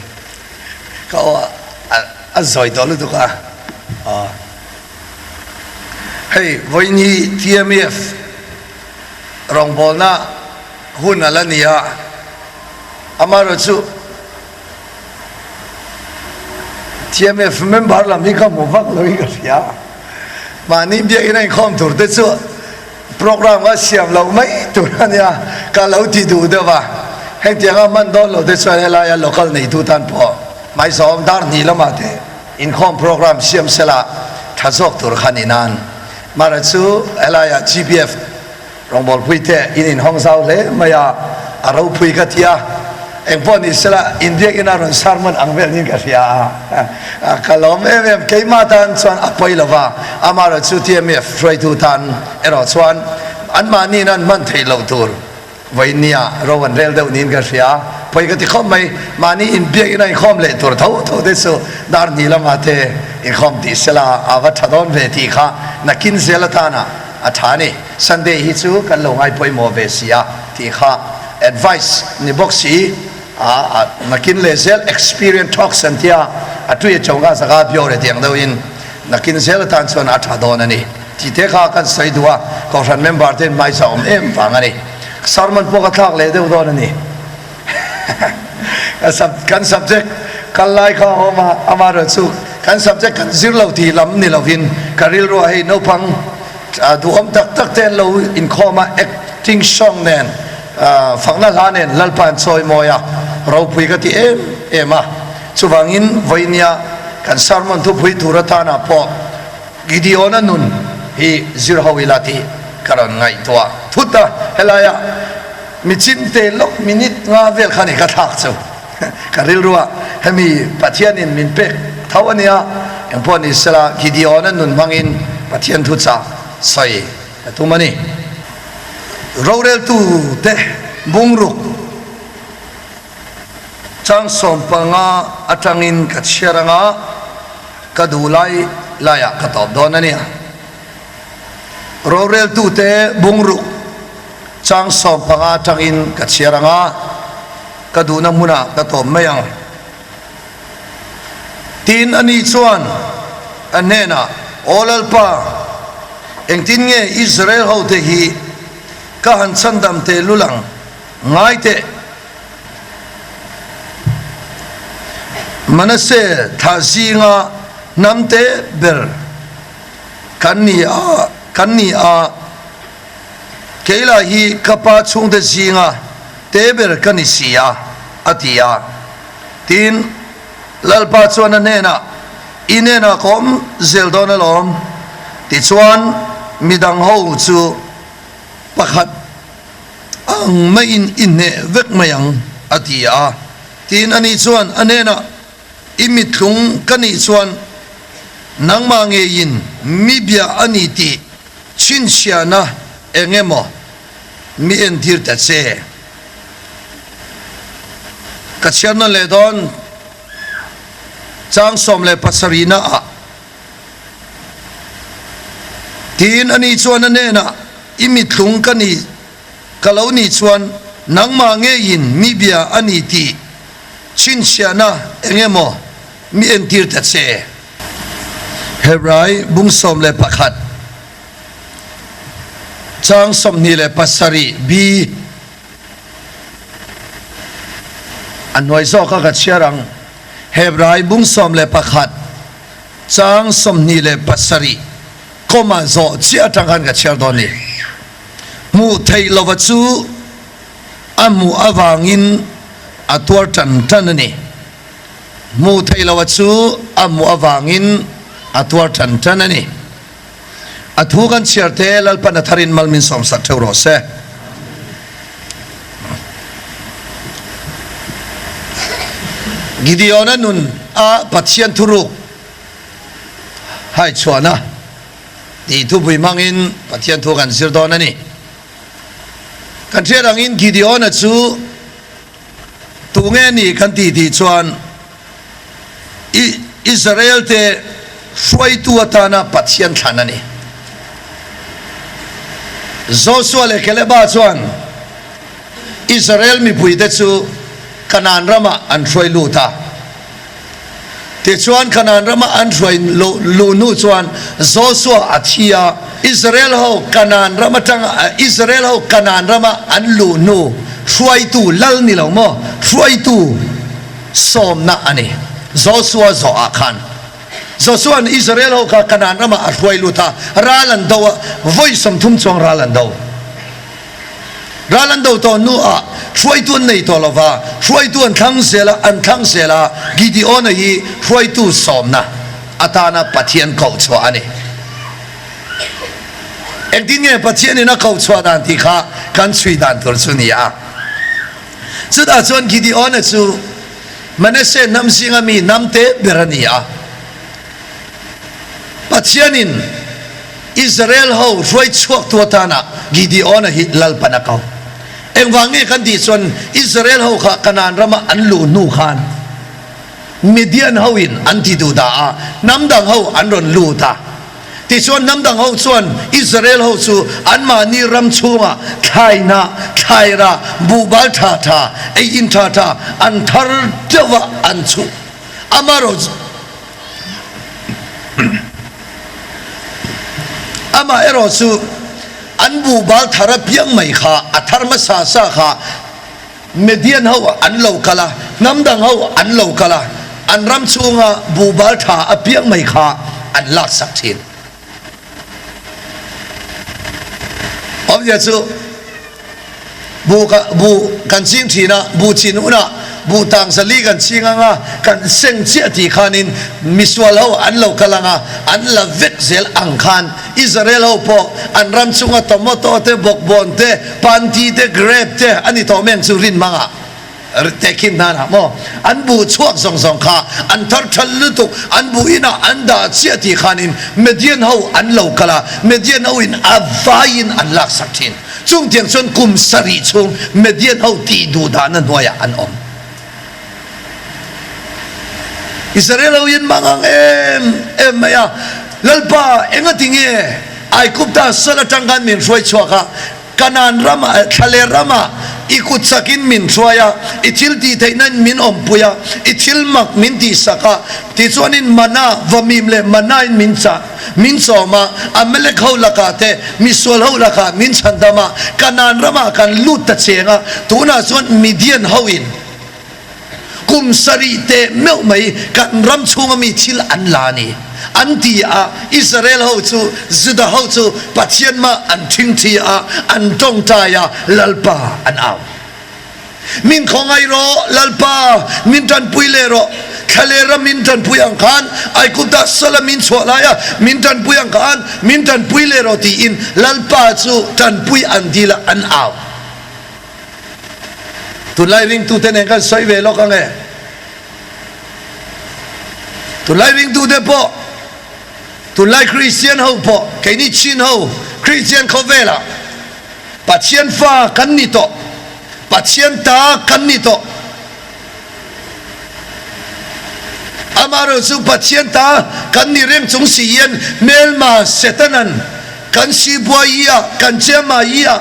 S4: ka aw a zawi tawh lutuk a. Hei vawiin TMF rawngbawlna hun a la ni a, amaherawhchu TMF member lam hi ka hmu vak lo hi ka hria. Mahni biakin a inkhawm tur te chu program a siam loh mai tur a nia, ka lo ti duh deuh a. Hengtianga hman dawn lo te chuan helaia local neitu tan pawh hmaizawm dar hnih lamah te inkhawm program siam sela tha zawk tur kha ni nan. Amaherawhchu helaia GBF Rawngbawlpui te in inhawng zau hle mai a, a ropui ka ti a, engpawh ni sela inbiakin a rawn sermon ang vel niin ka hria a, ka lawm em em, keimah tan chuan a pawi lo va, amaherawhchu TMF hruaitu tan erawh chuan anmahniin an hman theih loh tur vawinia ro an rel deuh niin ka hria a, pawi ka ti khawp mai, mahni inbiakin a inkhawm leh tur tho tho te chu dar hnih lamah te inkhawm tih sela a va tha dawn ve tih kha nakin zel atana A tha ni, Sunday hi chu kan lo ngai pawimawh ve si a tih kha advice ni bawk si a, nakin leh zel experience talks an tia a tui a cho nga zaka biore tiang deuh in nakin zel atan chuan a tha dawn a ni tih te kha kan sawi duh a, Kohhran member te in hmaisa awm em vang a ni. Sermon pawh ka thlak leh deuh dawn a ni. Kan subject kal lai kha a awm a, amaherawhchu kan subject kan zir lo tih lam ni lovin ka rilruah hei naupang duhawm tak tak te an lo inkhawm a, acting song nen fakna hla nen Lalpa an chawi mawi a. ropui ka ti em em a. Chuvangin vawinia kan sermon thupui tur atana pawh Gideon-a nun hi zir ho ila tih ka rawn ngaihtuah thut a, helaia mi chinte lawk minute nga vel kha ni ka thlak chu ka rilru a, hemi Pathianin min pek tho a nia, engpawh ni sela Gideon-a nun hmangin Pathian thuchah sawi ka tum a ni. Roreltute bungruk Chang 15 atangin ka chhiar anga ka duh lai laiah ka tawp dawn a nia. Roreltute bungruk chang 15 atangin ka chhiar anga ka duhna hmunah ka tawp mai ang. Tin, ani chuan a hnenah, Aw Lalpa, engtin nge Israel hote hi ka han chhandam tehlul ang? Ngai teh! Manasseh thlah zinga hnam te ber kan ni a, kan ni a, kei lah hi ka pa chhungte zinga te ber ka ni si a, a ti a. Tin, Lalpa chuan a hnenah, I hnenah ka awm zel dawn alawm, tichuan midang ho chu pakhat Ang maiin i hneh vek mai ang, a ti a. Tiin ani chuan a hnenah, I mithlung ka nih chuan nangmah ngeiin mi bia a ni tih chhinchhiahna eng emaw mi entir ta che. Ka chhiar nawn leh dawn chang 17 na ah. Tiin ani chuan a hnenah, I mithlung ka ni, ka lo nih chuan nangmah ngeiin mi bia a ni tih chhinchhiahna eng emaw mi entir ta che. Hebrai bung 11 chang 27 b. A hnuai zawka ka chhiar ang. Hebrai bung 11 chang 27 kawma zawh chiah atang khan ka chhiar dawn ni. Hmuh theih lova chu a hmuh avangin a tuar tan tan a ni. Hmuh theih lova chu a hmuh avangin a tuar tan tan a ni. A thu kan chhiar te Lalpan a tharin mal min sawmsak theuh rawh se. Gideon-a nun a Pathian thuruk haichhuahna tih thupui hmangin Pathian thu kan zir dawn a ni. Kan hriat angin Gideon-a chu tunge ni kan tih tih chuan Israel-te hruaitu atana Pathian thlan a ni. Josua leh Kaleba chuan Israel mipuite chu Kanaan ramah an hruai lut a. Tichuan Kanaan rama an hruai luh hnu chuan Josua a thi a, Israel ho Kanaan ram atanga Israel ho Kanaan rama an luh hnu hruaitu lal ni lo maw? Hruaitu sawmna a ni. Josua zawhah khan Josua'n Israel ho kha Kanaan ramah a hruai lut a, ral an do a, vawi 30 chuang ral an do. Ral an do tawh hnuah hruaitu an nei tawh lo va, hruaitu an thlang zel a, an thlang zel a, Gideon-a hi hruaitu sawmna atana Pathian koh chhuah a ni. Engtin nge Pathianin a koh chhuah dan tih kha kan chhui dan tur chu ni a. Chutah chuan Gideon-a chu Manasseh hnam zinga mi hnam te ber a ni a. Pathianin Israel ho hruai chhuaktu atana Gideon-a hi Lalpan a ko. Engvang nge kan tih chuan Israel ho kha Kanaan rama an luh hnu khan Midian ho in an ti duh dah a, hnam dang ho an rawn lut a. Tichuan hnam dang ho chuan Israel ho chu anmahni ram chhungah thlainah, thlairah, buhbal tha tha, ei in tha tha an thar deuh a an chhuh. Amaherawhchu Amaherawhchu an buhbal thar apiang mai kha a thar hmasa sa kha Median ho an lo kal a, hnam dang ho an lo kal a, an ram chhunga buhbal tha apiang mai kha an laksak thin. Awmzia chu buh buh kan ching thin a, buh chin hunah. Buh tang zali kan ching ang a, kan seng chiah tih khanin misual ho an lo kal ang a, an la vek zel ang khan Israel ho pawh an ram chunga tomato te, bawkbawn te, panti te, grape te a ni tawh meng chu rin mangah tehkhin hnan ah maw an buh chhuak zawng zawng kha an thar thal lutuk, an buh inah an dah chiah tih khanin Median ho an lo kal a, Median ho in a vaiin an laksak thin. Chungtiang chuan kum sarih chhung Median ho tih duh dahna hnuaiah an awm. Israel ho in mang ang em em mai a, Lalpa engati nge Aigupta sal atang khan min hruai chhuak a, Kanaan ramah, thlaler ramah i kut chakin min hruai a, i thil tih theihna in min awmpui a, i thil mak min tihsak a, tichuanin mana, vawmim leh mana in min chah. Min chawm a, Amalek ho lakah te, misual ho lakah min chhandam a, Kanaan ramah kan lut ta cheng a, tunah chuan Midian hoin kum sarih teh meuh mai kan ram chhunga mi thil an la a ni, an ti a. Israel ho chu, Juda ho chu Pathian mah an thingthi a, an tawngtai a, Lalpa an au. Min khawngaih rawh, Lalpa, min tanpui leh rawh. Thlalera min tanpui ang khan, Aigupta sala min chhuah laia min tanpui ang khan, min tanpui leh rawh tiin Lalpa chu tanpui an dil a, an au. Tunlai ringtute nen kan sawi ve lawk ang e. Tunlai ringtute pawh, tunlai Kristian ho pawh, keini Chin ho, Kristian khawvelah, Pathian fa kan ni tawh, Pathian ta kan ni tawh. Amaherawh chu Pathian ta kan ni reng chung si hian hmelma Setanan kan sibuai i a, kan chiama i a,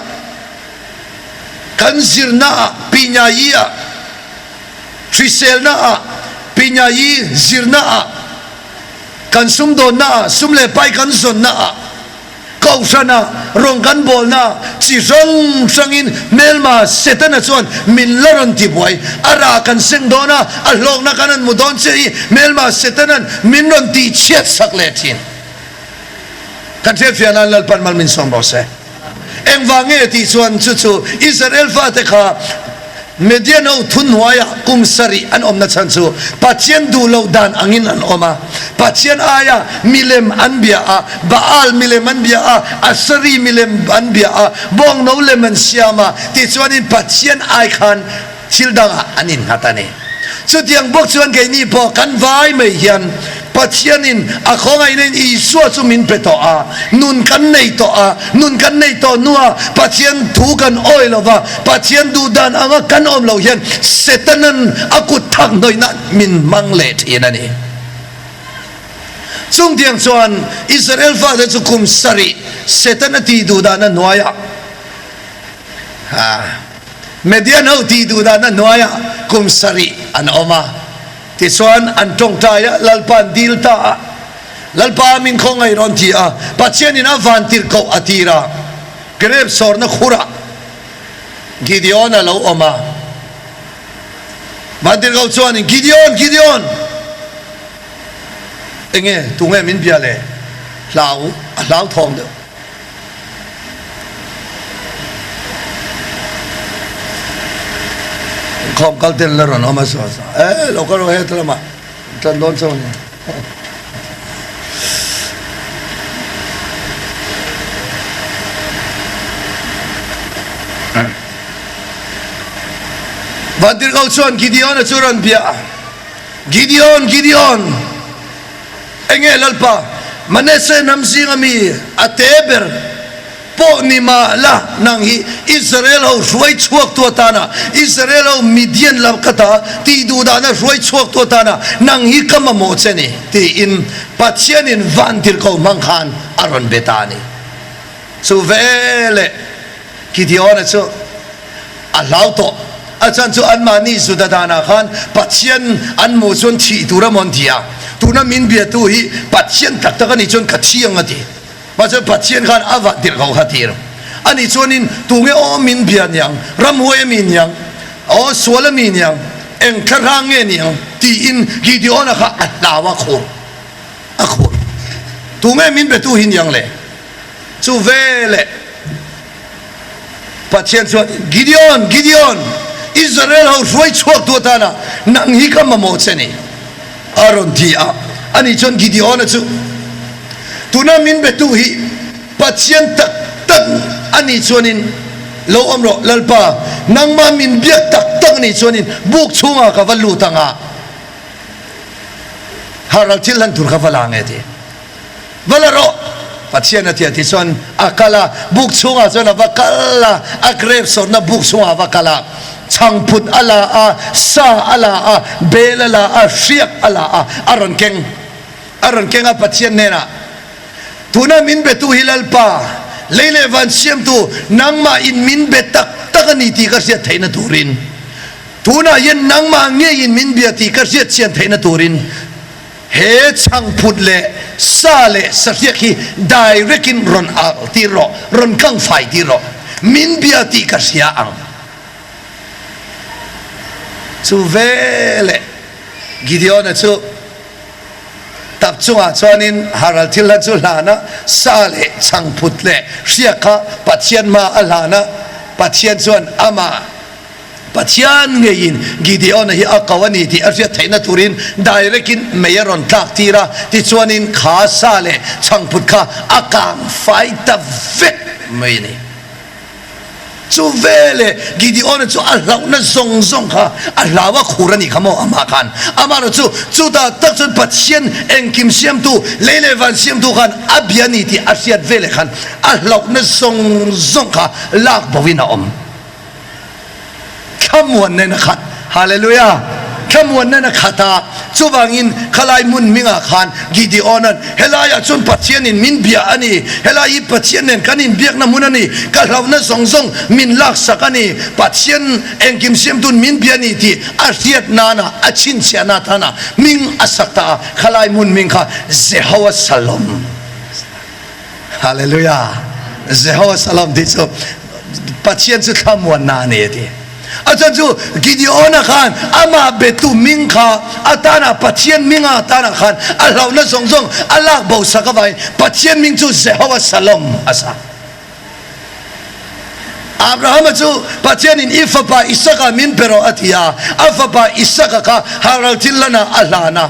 S4: kan zirna ah pinya i a, hriselna ah pinya i, zirna ah, kan sumdawnna ah, sum leh pai kan zawnna ah, Kohhrana rawn kan bawlna chi hrang hrangin hmelma Setana chuan min la rawn ti buai. A rah kan seng dawn a, a hlawkna kan han hmu dawn che hi hmelma Setana'n min rawn tih chhiat sak leh thin. Kan hriatfiah nan Lalpan mal min sawm rawh se. Engvang nge tih chuan chu chu Israel fate kha Median ho thunhnuaiah kum sarih an awmna chhan chu Pathian duh loh dan angin an awm a. Pathian aia milem an bia a, Baal milem an bia a, Asari milem an bia a, bawngno lem an siam a, tichuanin Pathian ai khan thil dangah an innghat a ni. Chutiang bawk chuan keini pawh kan vai mai hian Pathianin a khawngaihna in Isua chu min pe tawh a, nun kan nei tawh a, nun kan nei tawh hnua Pathian thu kan awi lo va, Pathian duh dan anga kan awm loh hian Setanan a kut thak hnawihna min hmang leh thin a ni. Chungtiang chuan Israel fate chu kum sarih Setana tih duh dana hnuaiah Median ho tih duh dana hnuaiah kum sarih an awm a. Tichuan an tawngtai a, Lalpa an dil ta a, Lalpa min khawngaih rawn ti a, Pathianin a van tirhkoh a tir a, Grep sawrna khurah Gideon a lo awm a. Van tirhkoh chuanin, Gideon, Gideon! Enge, tunge min bia le? Hlau, a hlauthawng deuh. Khawm kal tel na rawn awm a saw saw e lo ka ro he tlama tan dawn chaw ni. Vantirhkoh chuan Gideon-a chu rawn bia a, Gideon, Gideon! Enge Lalpa, Manese hnam zinga mi a te ber pawh ni mah la, nang hi Israel ho hruai chhuaktu atana, Israel ho Midian lam ka ta tih duh dahna hruai chhuaktu atana nang hi ka mamawh che ni, tiin Pathianin vantirhkoh hmang khan a rawn be ta a ni. Chu veleh Gideon-a chu a hlau tawh. A chan chu anmahni Juda danah khan Pathian an hmuh chuan thih tur a mawn ti a, tuna min biatu hi Pathian tak tak a nih chuan ka thi ang a ti. Mahse Pathian khan a vah tirh ko kha tir a nih chuanin tunge aw min bia niang, ramhuai a mi niang, aw sual a mi niang, eng thlarang nge niang tiin Gideon-a kha a hlau a khur a khur. Tunge min betu hi niang le? Chu veleh Pathian chuan, Gideon, Gideon! Israel ho hruai chhuak tu atana nang hi ka mamawh che ni, a rawn ti a. Ani chuan Gideona chu, Tuna min betu hi Pathian tak tak a nih chuanin lo awm rawh, Lalpa, nangmah min biak tak tak nih chuanin buk chhungah ka va lut ang a, haral thil hlan tur ka va la nge ti. Va la rawh! Pathian a ti a ti chuan a kal a, buk chhungah chuan a va kal a, a grep sawrhna buk chhungah a va kal a, chhangphut a la a, sa a la a, bel a la a, hriak a la a, a rawn keng, a rawn keng a Pathian hnenah, Tuna min betu hi Lalpa, lei leh van siamtu, nangmah in min be tak tak a ni tih ka hriat theihna turin, tunah hian nangmah ngeiin min bia tih ka hriat chian theihna turin, he chhangphut leh sa leh sahriak hi direct in rawn alh tir rawh, rawn kang fai tir rawh, min bia tih ka hria ang. Chu veleh Gideon-a chu. Tap chungah chuanin Haral thil hla chu hlan a, sa leh chhangphut leh hriak kha Pathian hma a hlan a, Pathian chuan amah Pathian ngeiin Gideon-a hi a ko a ni tih a hriat theihna turin direct-in mei a rawn tlak tir a, tichuanin kha sa leh chhangphut kha a kang fai ta vek mai a ni. Chu veleh Gideon-a chu a hlauhna zawng zawng kha a hlau a khur a nih kha maw amah khan. Amaherawh chu chutah tak chuan Pathian engkim siamtu, lei leh van siamtu khan a bia ni tih a hriat veleh khan a hlauhna zawng zawng kha lak boin a awm. Thlamuan nen a khat. Hallelujah! Thlamuan nen a khat a, chuvangin khalai hmun hmingah khan Gideon-a'n, Helaiah chuan Pathianin min bia a ni, helai hi Pathian nen kan inbiakna hmun a ni, ka hlauhna zawng zawng min laksak a ni, Pathian engkim siamtu'n min bia a ni tih a hriat nana a chhinchhiahna atana hming a sak ta a, khalai hmun hming kha Jehoa Shalom. Hallelujah! Jehovah Shalom tih chu Pathian chu thlamuanna a ni a ti. A chan chu Gideon-a khan amah betu ming kha atana Pathian minga atana khan a hlauhna zawng zawng a lak bo sak avangin Pathian ming chu Jehovah Shalom a sa. Abraham-a chu Pathianin i fapa Isaka min pe rawh a ti a, a fapa Isaka kha haral thil lanah a hlan a.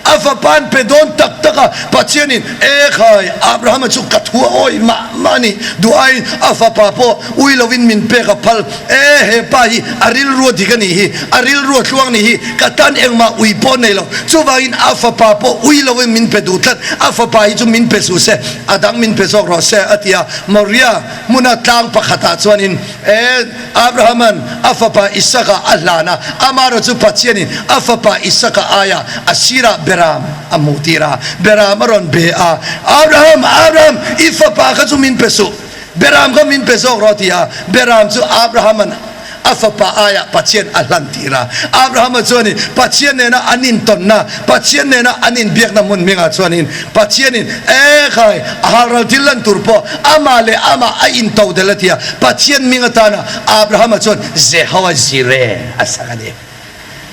S4: A fapa'n pe dawn tak tak a, Pathianin, E khai, Abrahama chu ka thu a awih mah mah a ni, duh aiin a fapa pawh ui lovin min pek a phal. E, he pa hi a rilru a dik a nih hi, a rilru a tluang nih hi, ka tan engmah ui pawh nei lo. Chuvangin a fapa pawh ui lovin min pe duh tlat, a fapa hi chu min pe suh se, a dang min pe zawk rawh se, a ti a. Moria hmuna tlang pakhatah chuanin, E, Abrahama'n a fapa Isaka a hlan a, amaherawh chu Pathianin a fapa Isaka aia a sirah Beram a hmuh tir a, Beram a rawn be a, Abraham, Abraham, i fapa kha chu min pe suh, Beram kha min pe zawk rawh, ti a, Beram chu Abrahama'n a fapa aiah Pathian a hlan tir a. Abrahama chuanin Pathian nena an intawnna, Pathian nena an inbiakna hmun hmingah chuanin Pathianin, E khai, a halral thil lan tur pawh amah leh amah a into del a ti a. Pathian hming atana Abrahama chuan Jehovah Jireh a sak a ni.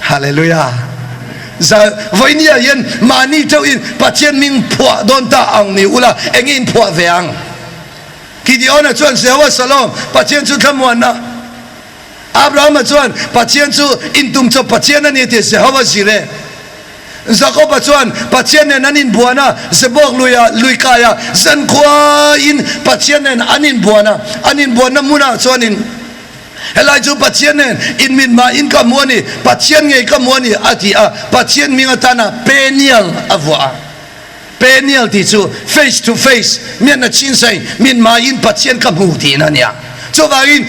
S4: Hallelujah! Za, vawinia hian mahni chauhin Pathian hming phuah dawn ta ang ni ula, enge in phuah ve ang? Gideona chuan Jehovah Shalom, Pathian chu thlamuanna. Abrahama chuan Pathian chu intum chawp Pathian a ni a ti, Jehovah Jireh. Jakoba chuan Pathian nen an inbuan a, Zebok luia lui kaia zankhuain Pathian nen an inbuan a, an inbuanna hmunah chuanin, Helai chu Pathian nen inmitmah in ka hmu a ni, Pathian ngei ka hmu a ni, a ti a, Pathian hming atana Peniel a vuah a. Peniel tih chu face to face, miatna chinsain mitmaiin Pathian ka hmu tihna a nia. Chuvangin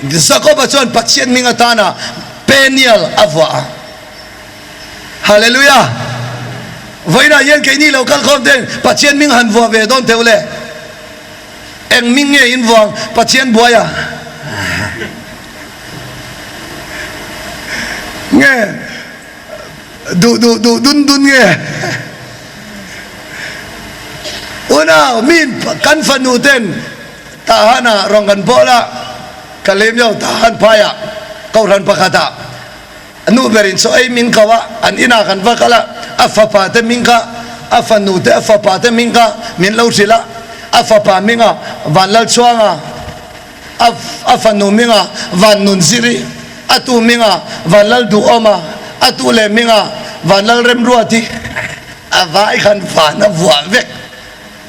S4: Jakoba chuan Pathian hming atana Peniel a vuah a. Hallelujah! Vawiinah hian keini lo kal khawm ten Pathian hming han vuah ve dawn teuh le. Eng hming nge in vuang Pathian buaia? Nge duh duh duh dun dun nge? Unau min kan fanu ten Tahana rawn kan bawl a, ka lem yo Tahan phaiah Kohhran pakhatah Nu berin chaw ei min ko a, an inah kan va kal a, a fapa te hming kha, a fanu te a fapa te hming kha min lo hrilh a, a fapa hminga Vanlalchhuanga, a a fanu hminga Vannunziri, A tu hmingah Vanlal Duhawma, a tu leh hmingah Vanlal Remruati a vai khan van a vuah vek.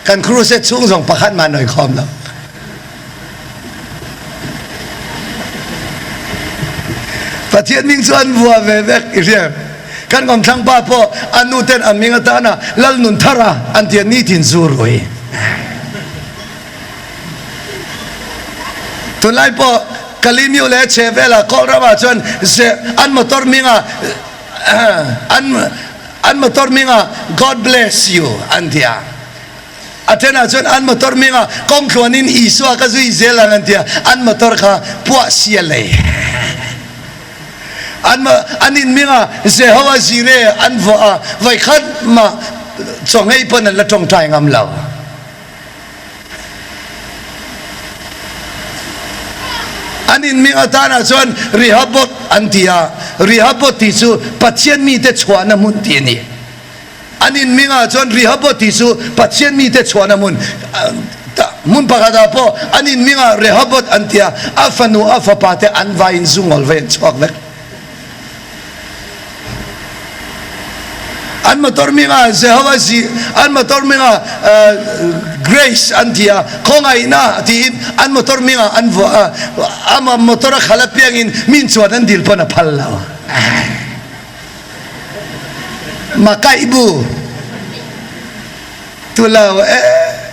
S4: Kan crusade chhung zawng pakhat mah nawi khawm lo. Pathian hming chu an vuah ve vek i hria. Kan kawmthlang pa pawh a nu ten a hming atana Lalnunthara an tia nitin zu rui. Tunlai pawh Kalimiu leh Chhehvela Kawlramah chuan ze an motor hmingah an an motor hmingah God bless you an ti a. A thenah chuan an motor hmingah kawngtluanin Isua ka zui zel ang an ti a, an motor kha puah sia lei. An an in hmingah Jehovah Jireh an vuah a, vawikhat mah chawnghei pawn an la tawngtai ngam lo. An inhming atanah chuan Rehoboth an ti a, Rehoboth tih chu Pathian mite chhuahna hmun tih a ni. An inhmingah chuan Rehoboth tih chu Pathian mite chhuahna hmun, hmun pakhatah pawh an inhmingah Rehoboth an ti a, a fanu a fapa te an vaiin zungawl vei an chhuak vek. An motor hmingah Jehovah zi an motor hmingah Grace an ti a, khawngaihna tiin an motor hmingah an vuah a, ama motor a khal apiangin min chuan an dil pawn a phal lo. Makaibu tu lo eh.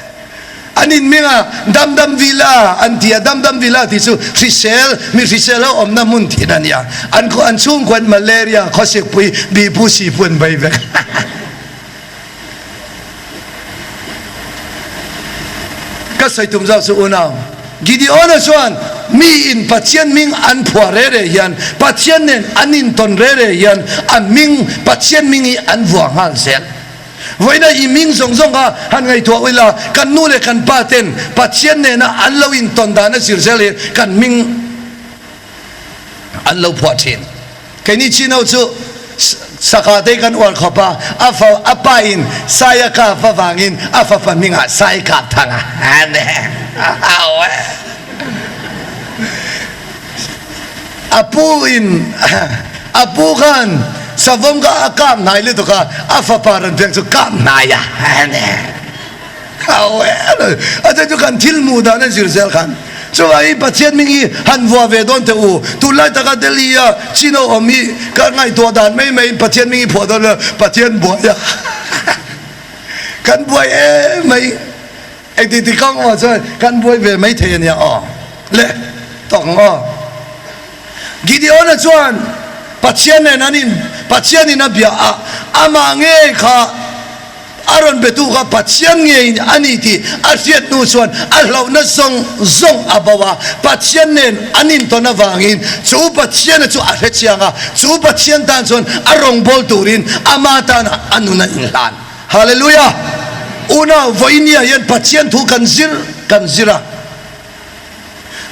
S4: An in hming a Dam Dam Villa an ti a, Dam Dam Villa tih chu hrisel, mi hrisel ho awmna hmun thin a nia. An khaw an chhungkua in malaria, khawsikpui, bihpu, sihpu an bei vek. Ka sawi tum zawk chu unau Gideon-a chuan mi in Pathian hming an phuah re re hian Pathian nen an intawn re re hian a hming Pathian hming hi an vuah nghal zel. Vawiina i ming zawng zawng kha han ngaihtuah ila, kan nu leh kan pa ten Pathian nena an lo intawn dan a zir zel hi kan ming an lo phuah thin. Keini Chino chu Saka te kan uar khawp a, a fa a pa in Sai a kap avangin a fapa hmingah Sai kap thang a hau e. A pu in a pu khan savawm kha a kap hnai lutuk a, a fapa rawn piang chu kap hnai a a chu chu kan thil hmuh dan a zir zel khan chuvangin Pathian hming hi han vuah ve dawn teh u tunlai taka Delhi a Chino awm hi ka ngaihtuah dan mai mai in Pathian hming hi phuah dawn lo Pathian buai a kan buai em mai. Engti ti kang awh chuan kan buai ve mai thei a nia aw le tawk ang aw. Gideon-a chuan Pathian nen an in Pathian in a bia a, amah ngei kha a rawn betu kha Pathian ngei a ni tih a hriat hnu chuan a hlauhna zawng zawng a bo a, Pathian nen an intawn avangin chu Pathian-a chu a hre chiang a, chu Pathian tan chuan a rawngbâwl turin ama tana a nun a inhlan. Hallelujah! Unau, vawinia hian Pathian thu kan zir kan zir a,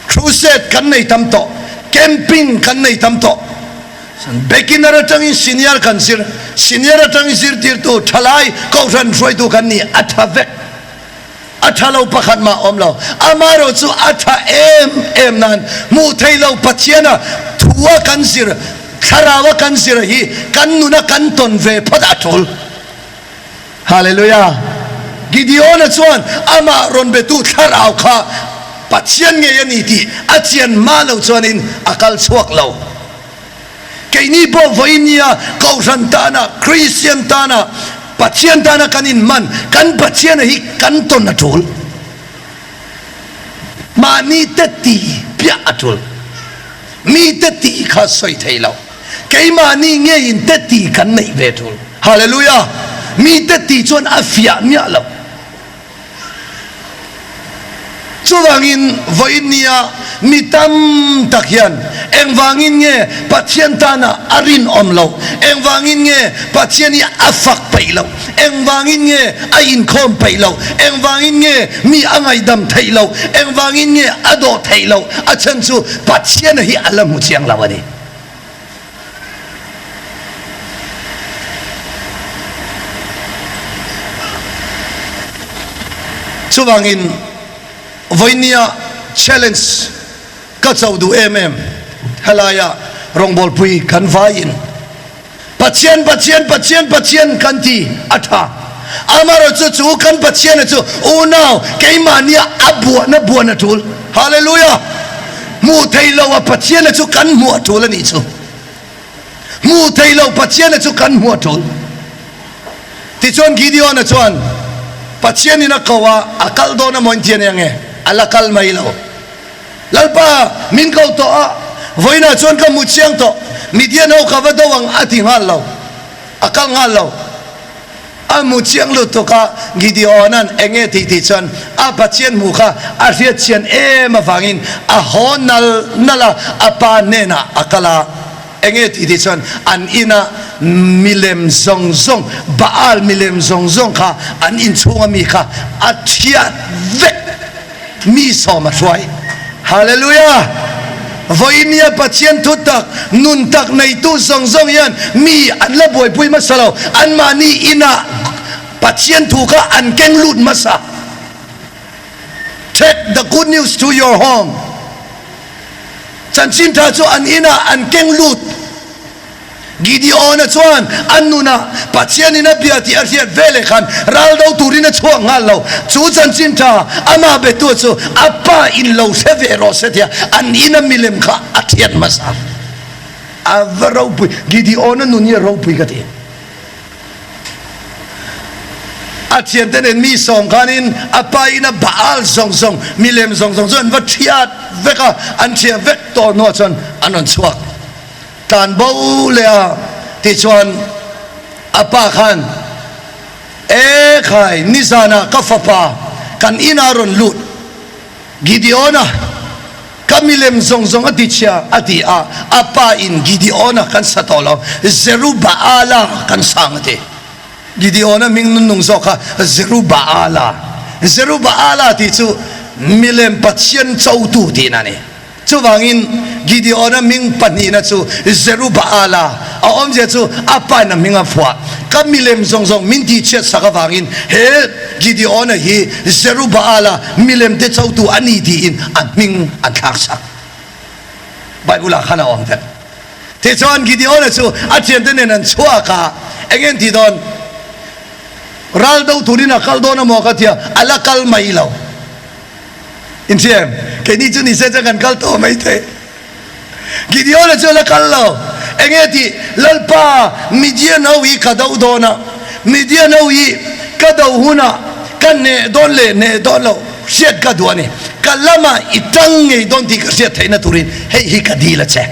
S4: crusade kan nei tam tawh, camping kan nei tam tawh, beginner atangin senior kan zir, senior atangin zirtirtu, thalai, kohhran hruaitu kan ni, a tha vek, a tha lo pakhat mah awm lo, amaherawh chu a tha em em nan hmuh theih lo Pathiana thua kan zir, thlaraua kan zir hi kan nuna kan tawn ve phawt a tul. Hallelujah! Gideon-a chuan amah rawn betu thlarau kha Pathian ngei a ni tih a chian hma lo chuanin a kal chhuak lo. Keini pawh vawinia Kohhran tana, Kristian tana, Pathian tana kan inhman, kan Pathiana hi kan tawn a tul. Mahni te ti piah a tul. Mite tih kha sawi thei lo. Keimahni ngeiin te tih kan neih ve tul. Hallelujah! Mite tih chuan a fiah miah lo. Chuvangin vawiin nia mi tam tak hian engvangin nge Pathian tana a rinawm loh? Engvangin nge Pathian hi a fak peih loh? Engvangin nge a inkhawm peih loh? Engvangin nge mi a ngaihdam theih loh? Engvangin nge a dawh theih loh? A chhan chu Pathiana hi a la hmu chiang lo a ni. Chuvangin vawinia challenge ka cho duh em em helaia. rawngbawlpui kan vaiin Pathian, Pathian, Pathian, Pathian kan ti a tha. Amaherawhchu chu kan Pathiana chu unau keimahnia a buahna buan a tul. Hallelujah! Hmuh theih loh a Pathiana chu kan hmuh a tul a nih chu. Hmuh theih loh Pathiana chu kan hmuh a tul. Tichuan Gideon-a chuan Pathianin a ko a, a kal dawn a maw inti a nia nge? A la kal mai lo. Lalpa, min ko tawh a, vawiinah chuan ka hmu chiang tawh, Midian ho ka va do ang a ti nghal lo, a kal nghal lo. A hmu chiang lutuk a, Gideon-a'n eng nge tih tih chuan a Pathian hmuh kha a hriat chian em avangin a haw nal nal a, a pa hnenah a kal a. Eng nge tih tih chuan an ina milem zawng zawng, Baal milem zawng zawng kha an inchhunga mi kha a thiat vek. Mi sawm a hruai. Hallelujah! Vawinia Pathian thu tak, nun tak neitu zawng zawng hian mi an la buaipui hmasa lo. Anmahni inah Pathian thu kha an keng lut hmasa. Take the good news to your home. Chanchin tha chu an inah an keng lut. Gideon-a chuan a nunah Pathianin a bia tih a hriat veleh khan ral do turin a chhuak nghal lo. Chu chanchin tha amah betu chu a pa in lo hre ve rawh se tia an ina milem kha a thiat hmasa. A va ropui, Gideon-a nun hi a ropui ka ti. A thiante nen mi sawm khanin a pa ina Baal zawng zawng, milem zawng zawng chu an va thiat vek a, an thiah vek tawh hnuah chuan an rawn chhuak. Tlan bo leh a tih chuan a pa khan, E khai, nizanah ka fapa kan inah rawn lut Gideon-a ka milem zawng zawng a ti chhia a ti a, a pa in Gideon-a kan sa tawh lo, Zerubaala kan sang a ti. Gideon-a hming nunnung zawk kha Zerubaala. Zerubaala tih chu milem pathian chotu tihna a ni. Chuvangin, Gideon-a hming pahnihna chu Zerubaala, a awmzia chu a pain a hming a phuah. Ka milem zawng zawng min tihchhiat sak avangin he Gideon-a hi Zerubaala milemte chotu a ni tiin a hming an thlak sak. Bible-ah khan a awm vek. Tichuan, Gideon-a chu a thiante nen an chhuak a, eng nge an tih dawn? Ral do turin a kal dawn amaw ka tia, a la kal mai lo. Inthiam, keini chu nise chuan kan kal tawh mai thei. Gideon-a chu a la kal lo. Eng nge tih? Lalpa, Midian ho hi ka do dawn a, Midian ho hi ka do hunah ka hneh dawn leh hneh dawn lo hriat ka duh a ni. Ka lamah i tang ngei dawn tih ka hriat theihna turin hei hi ka dil a che.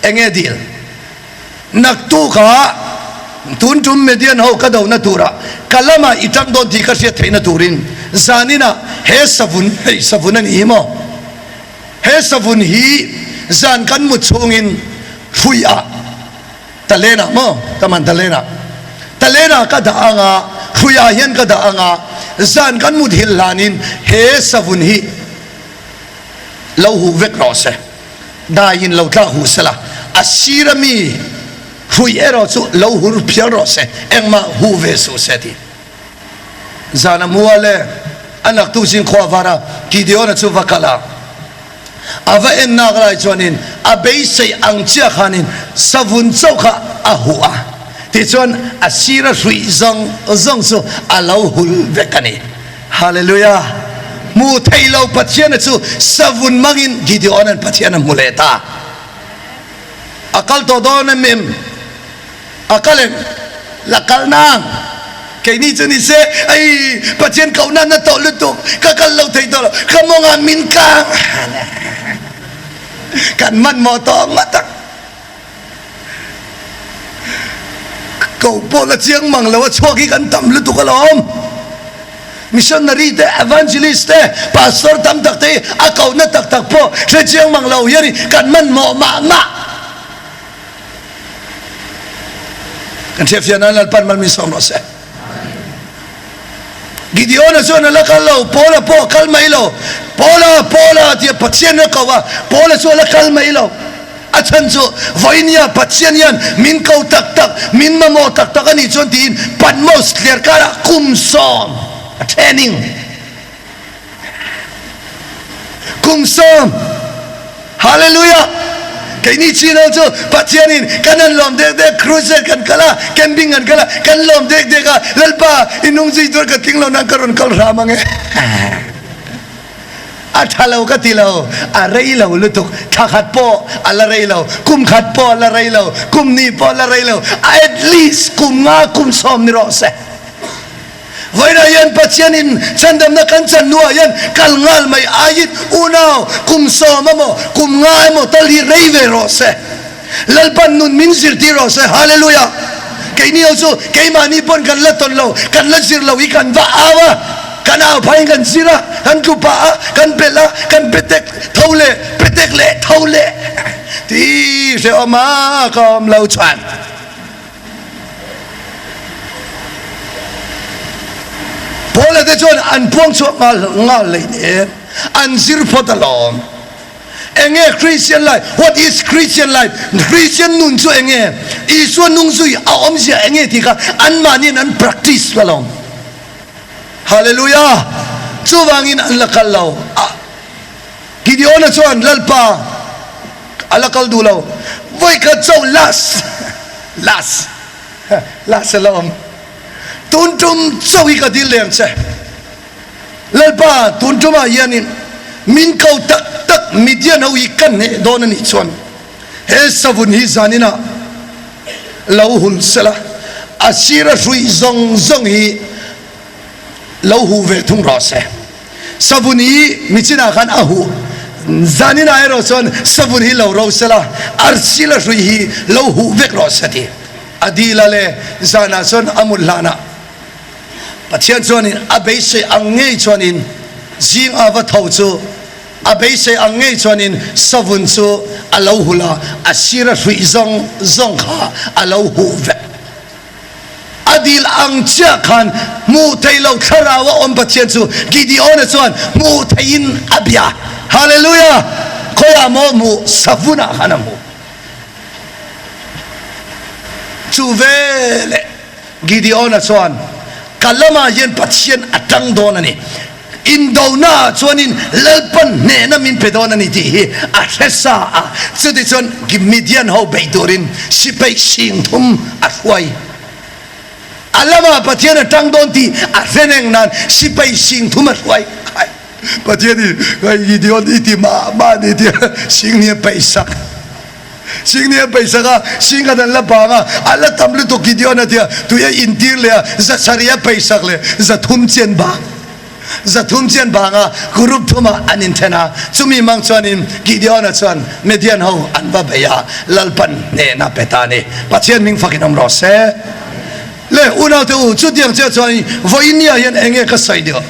S4: Eng nge dil? Naktukah tun tum Median ho ka dohna turah ka lamah i tang dawn tih ka hriat theihna turin zaninah he savun, hei savun a ni hi maw? He savun hi zan kan mut chhungin hruiah Talenah maw? Taman Talenah. Talenah ka dah anga, hruiah hian ka dah anga, zan kan mut hil hlanin he savun hi lo huh vek rawh se. Daiin lo tlak huh sela, a sir a mi hrui erawh chu lo hur phial rawh se, engmah huh ve suh se ti. Zan a hmu a le, a naktuk zing khua var a, Gideon-a chu va kal a, a va en nak lai chuanin a beisei ang chiah khanin savun chauh kha a huh a, tichuan a sir a hruih zawng zawng chu a lo hul vek a ni. Hallelujah! Hmu thei lo Pathiana chu savun mangin Gideon-a'n Pathian a hmu leh ta. A kal tawh dawn em em? A kal em? La kal nang. Keini chu ni se, Ei, Pathian kohna na tawh lutuk, ka kal lo thei tawh lo, ka mawngah min kang. Kan hmanhmawh tawh ngawt ang. Ko pawh la chiang mang lo a chhuak hi kan tam lutuk alawm. Missionary te, evangelist te, pastor tam tak te hi a kohna tak tak pawh hre chiang mang lo hian kan hmanhmawh mah mah. Kan hriatfiah nan Lalpan mal min sawm rawh se. Gideon-a chuan a la kal lo, Paula pawh a kal mai lo. Paula, Paula tia Pathian a ko a, Paula chu a la kal mai lo. A chhan chu vawinia Pathian hian min ko tak tak, min mamawh tak tak a nih chuan tiin Patmos thliar karah kum sawm a training. Kum sawm! Hallelujah! Keini chin ho chu Pathianin kan han lawm dek dek, crusade kan kal a, camping kan kal a, kan lawm dek dek a, Lalpa i nung zui tur ka tling lo nan ka rawn kal hram ang e. A tha lo ka ti lo, a rei lo lutuk, thla khat pawh a la rei lo, kum khat pawh a la rei lo, kum ni pawh a la rei lo, at least kum nga kum sawm ni rawh se. Vawiinah hian Pathianin chhandamna kan chan hnuah hian kal nghal mai aiin unau kum sawm emaw kum nga emaw tal hi rei ve rawh se. Lalpan nun min zirtir rawh se. Hallelujah! Keini ho chu keimahni pawn kan la tawn lo, kan la zir lo hi kan va au a, kan au phaiin kan zir a, kan tlu pah a, kan belh a, kan petek tho leh, petek leh tho leh tih hrehawm a ka awm lo chuan. Paula te chuan an puang chhuak nghal nghal lei nen an zir phawt alawm. Enge Christian life? What is Christian life? Christian nun chu enge? Isua nung zui a awmzia enge tih kha anmahniin an practice alawm. Hallelujah! Chuvangin an la kal lo. Gideona chuan Lalpa a la kal duh lo. Vawikhat chauh last last last a la awm. Tun tum chauh hi ka dil leng che. Lalpa tun tumah hianin min ko tak tak Midian ho hi ka hneh dawn a nih chuan he savun hi zaninah lo hul sela a sira hruih zawng zawng hi lo huh ve thung rawh se. Savun hi michinah khan a huh zaninah erawh chuan savun hi lo ro sela arsi la hrui hi lo huh vek rawh se ti a dil a le zanah chuan a mut hlanah Pathian chuanin a beisei ang ngei chuanin zing a va tho chu a beisei ang ngei chuanin savun chu a lo hul a a sira hruih zawng zawng kha a lo huh vek. A dil ang chiah khan hmuh theih loh thlarau a awm Pathian chu Gideona chuan hmuh theihin a bia. Hallelujah! Khawiah maw hmuh? Savunah khan a hmuh. Chu veleh Gideona chuan, Ka lamah hian Pathian a tang dawn a ni. Indona ah chuanin Lalpan hnehna min pe dawn a ni tih hi a hre sa a, chutichuan Midian ho beih turin sipai sing thum a hruai. A lamah Pathian a tang dawn tih a hre reng nan sipai sing thum a hruai. Pathian i Gideon i ti mah mah a ni tih sing ni a peihsak. Sing ni a peihsak a, sing khat an la bang a, a la tam lutuk Gideon a tia, tui a intir leh a, zasarih a peihsak leh zathum chian bang, zathum chian bang a, group thumah an inthen a, chumi mang chuanin Gideon-a chuan Midian ho an va bei a, Lalpan hnehna pe ta a ni. Pathian hming fakin awm rawh se. Le unaute u, chutiang chiah chuan vawiin hian enge ka sawi deuh?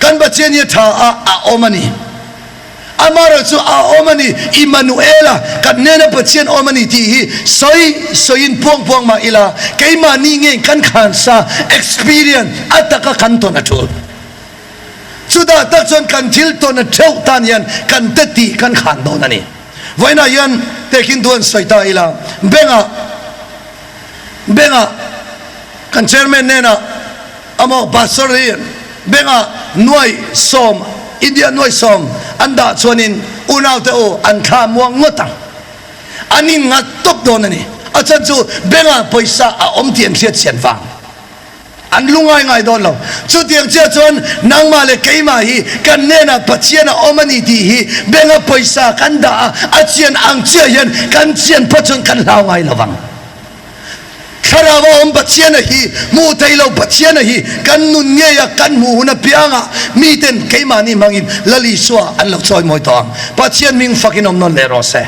S4: Kan Pathian hi a tha a, a awm a ni. Amaherawh chu a awm a ni, Immanuela, kan hnena Pathian awm a ni tih hi sawi sawiin puang puang mah ila, keimahni ngei kan khansa, experience, a taka kan tawn a tul. Chutah tak chuan kan thil tawn a theuh tan hian kan te tih kan khan dawn a ni. Vawiinah hian tehkhin duan sawi ta ila, Bengah, Bengah kan chairman hnenah, Amaw pastor hi bengah nuai sawm India nuai sawm an dah chuanin unaute u an thla muang ngawt ang. An in nghat tawp dawn a ni. A chhan chu bengah pawisa a awm tih an hriat chian vang. An lu ngai ngai dawn lo. Chutiang chiah chuan nangmah leh keimah hi kan hnenah Pathian a awm a ni tih hi benga pawisa kan dah a, a chian ang chiah hian kan chian phawt chuan kan hlau ngai lo vang. Thlarau a awm Pathiana hi, hmuh theih loh Pathiana hi kan nun ngei a, kan hmuh hun apiangah miten keimahni hmangin Lal Isua an lo chawi mawi tawh ang. Pathian hming fakin awm nawn leh rawh se.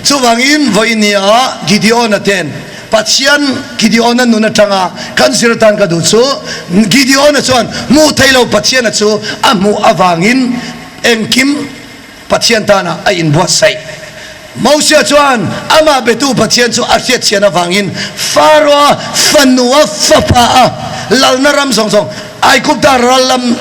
S4: Chuvangin vawinia Gideona ten Pathian Gideona nun atanga kan zir atan ka duh chu Gideona chuan hmuh theih loh Pathiana chu a hmuh avangin engkim Pathian tana a inbuatsaih. Mosia chuan amah betu Pathian chu a hriatchhian avangin Pharaoh-a fanua fapa a lalna ram zawng zawng Aigupta ral lam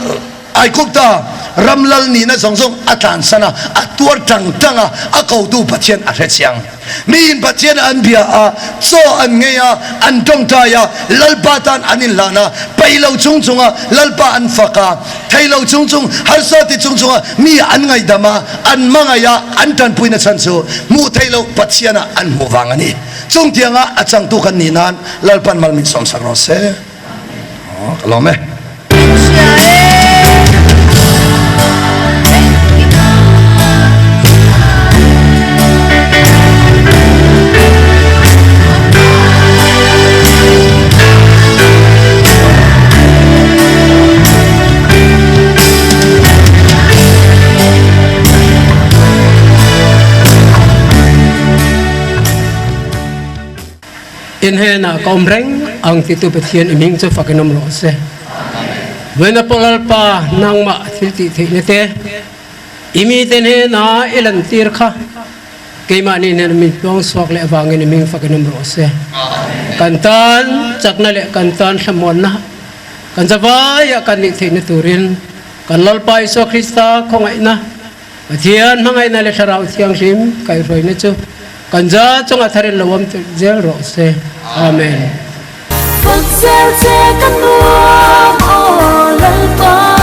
S4: Aigupta Ram lal nihna zawng zawng a tlansan a, a tuar tang tang a, a kotu Pathian a hre chiang. Miin Pathian an bia a, chaw an ngei a, an tawngtai a, Lalpa tan an inhlan a, peih lo chung chunga Lalpa an fak a, thei lo chung chung, harsa ti chung chunga mi an ngaihdam a, an hmangaih a, an tanpuina chhan chu hmuh theih loh Pathianah an hmuh vang a ni. Chungtianga a changtu kan nih nan Lalpan mal min sawmsak rawh se. Aw, ka lawm e.
S2: In hnenah ka awm reng ang titu Pathian i hming chu fakin awm rawh se. Vawiina pawh Lalpa nangmah thil tih theihna te i mite hnenah i lantir kha keimahni hnenah min tluang chhuak leh avangin i hming fakin awm rawh se. Kan tan chakna leh kan tan thlamuanna kan zavaiah kan nih theihna turin kan Lalpa Isua Krista khawngaihna Pathian hmangaihna leh Thlarau Thianghlim kaihhruaina chu kan za chungah tharin lo awm tel zel rawh se. Amen.
S6: Fak zel che ka nuam aw Lalpa.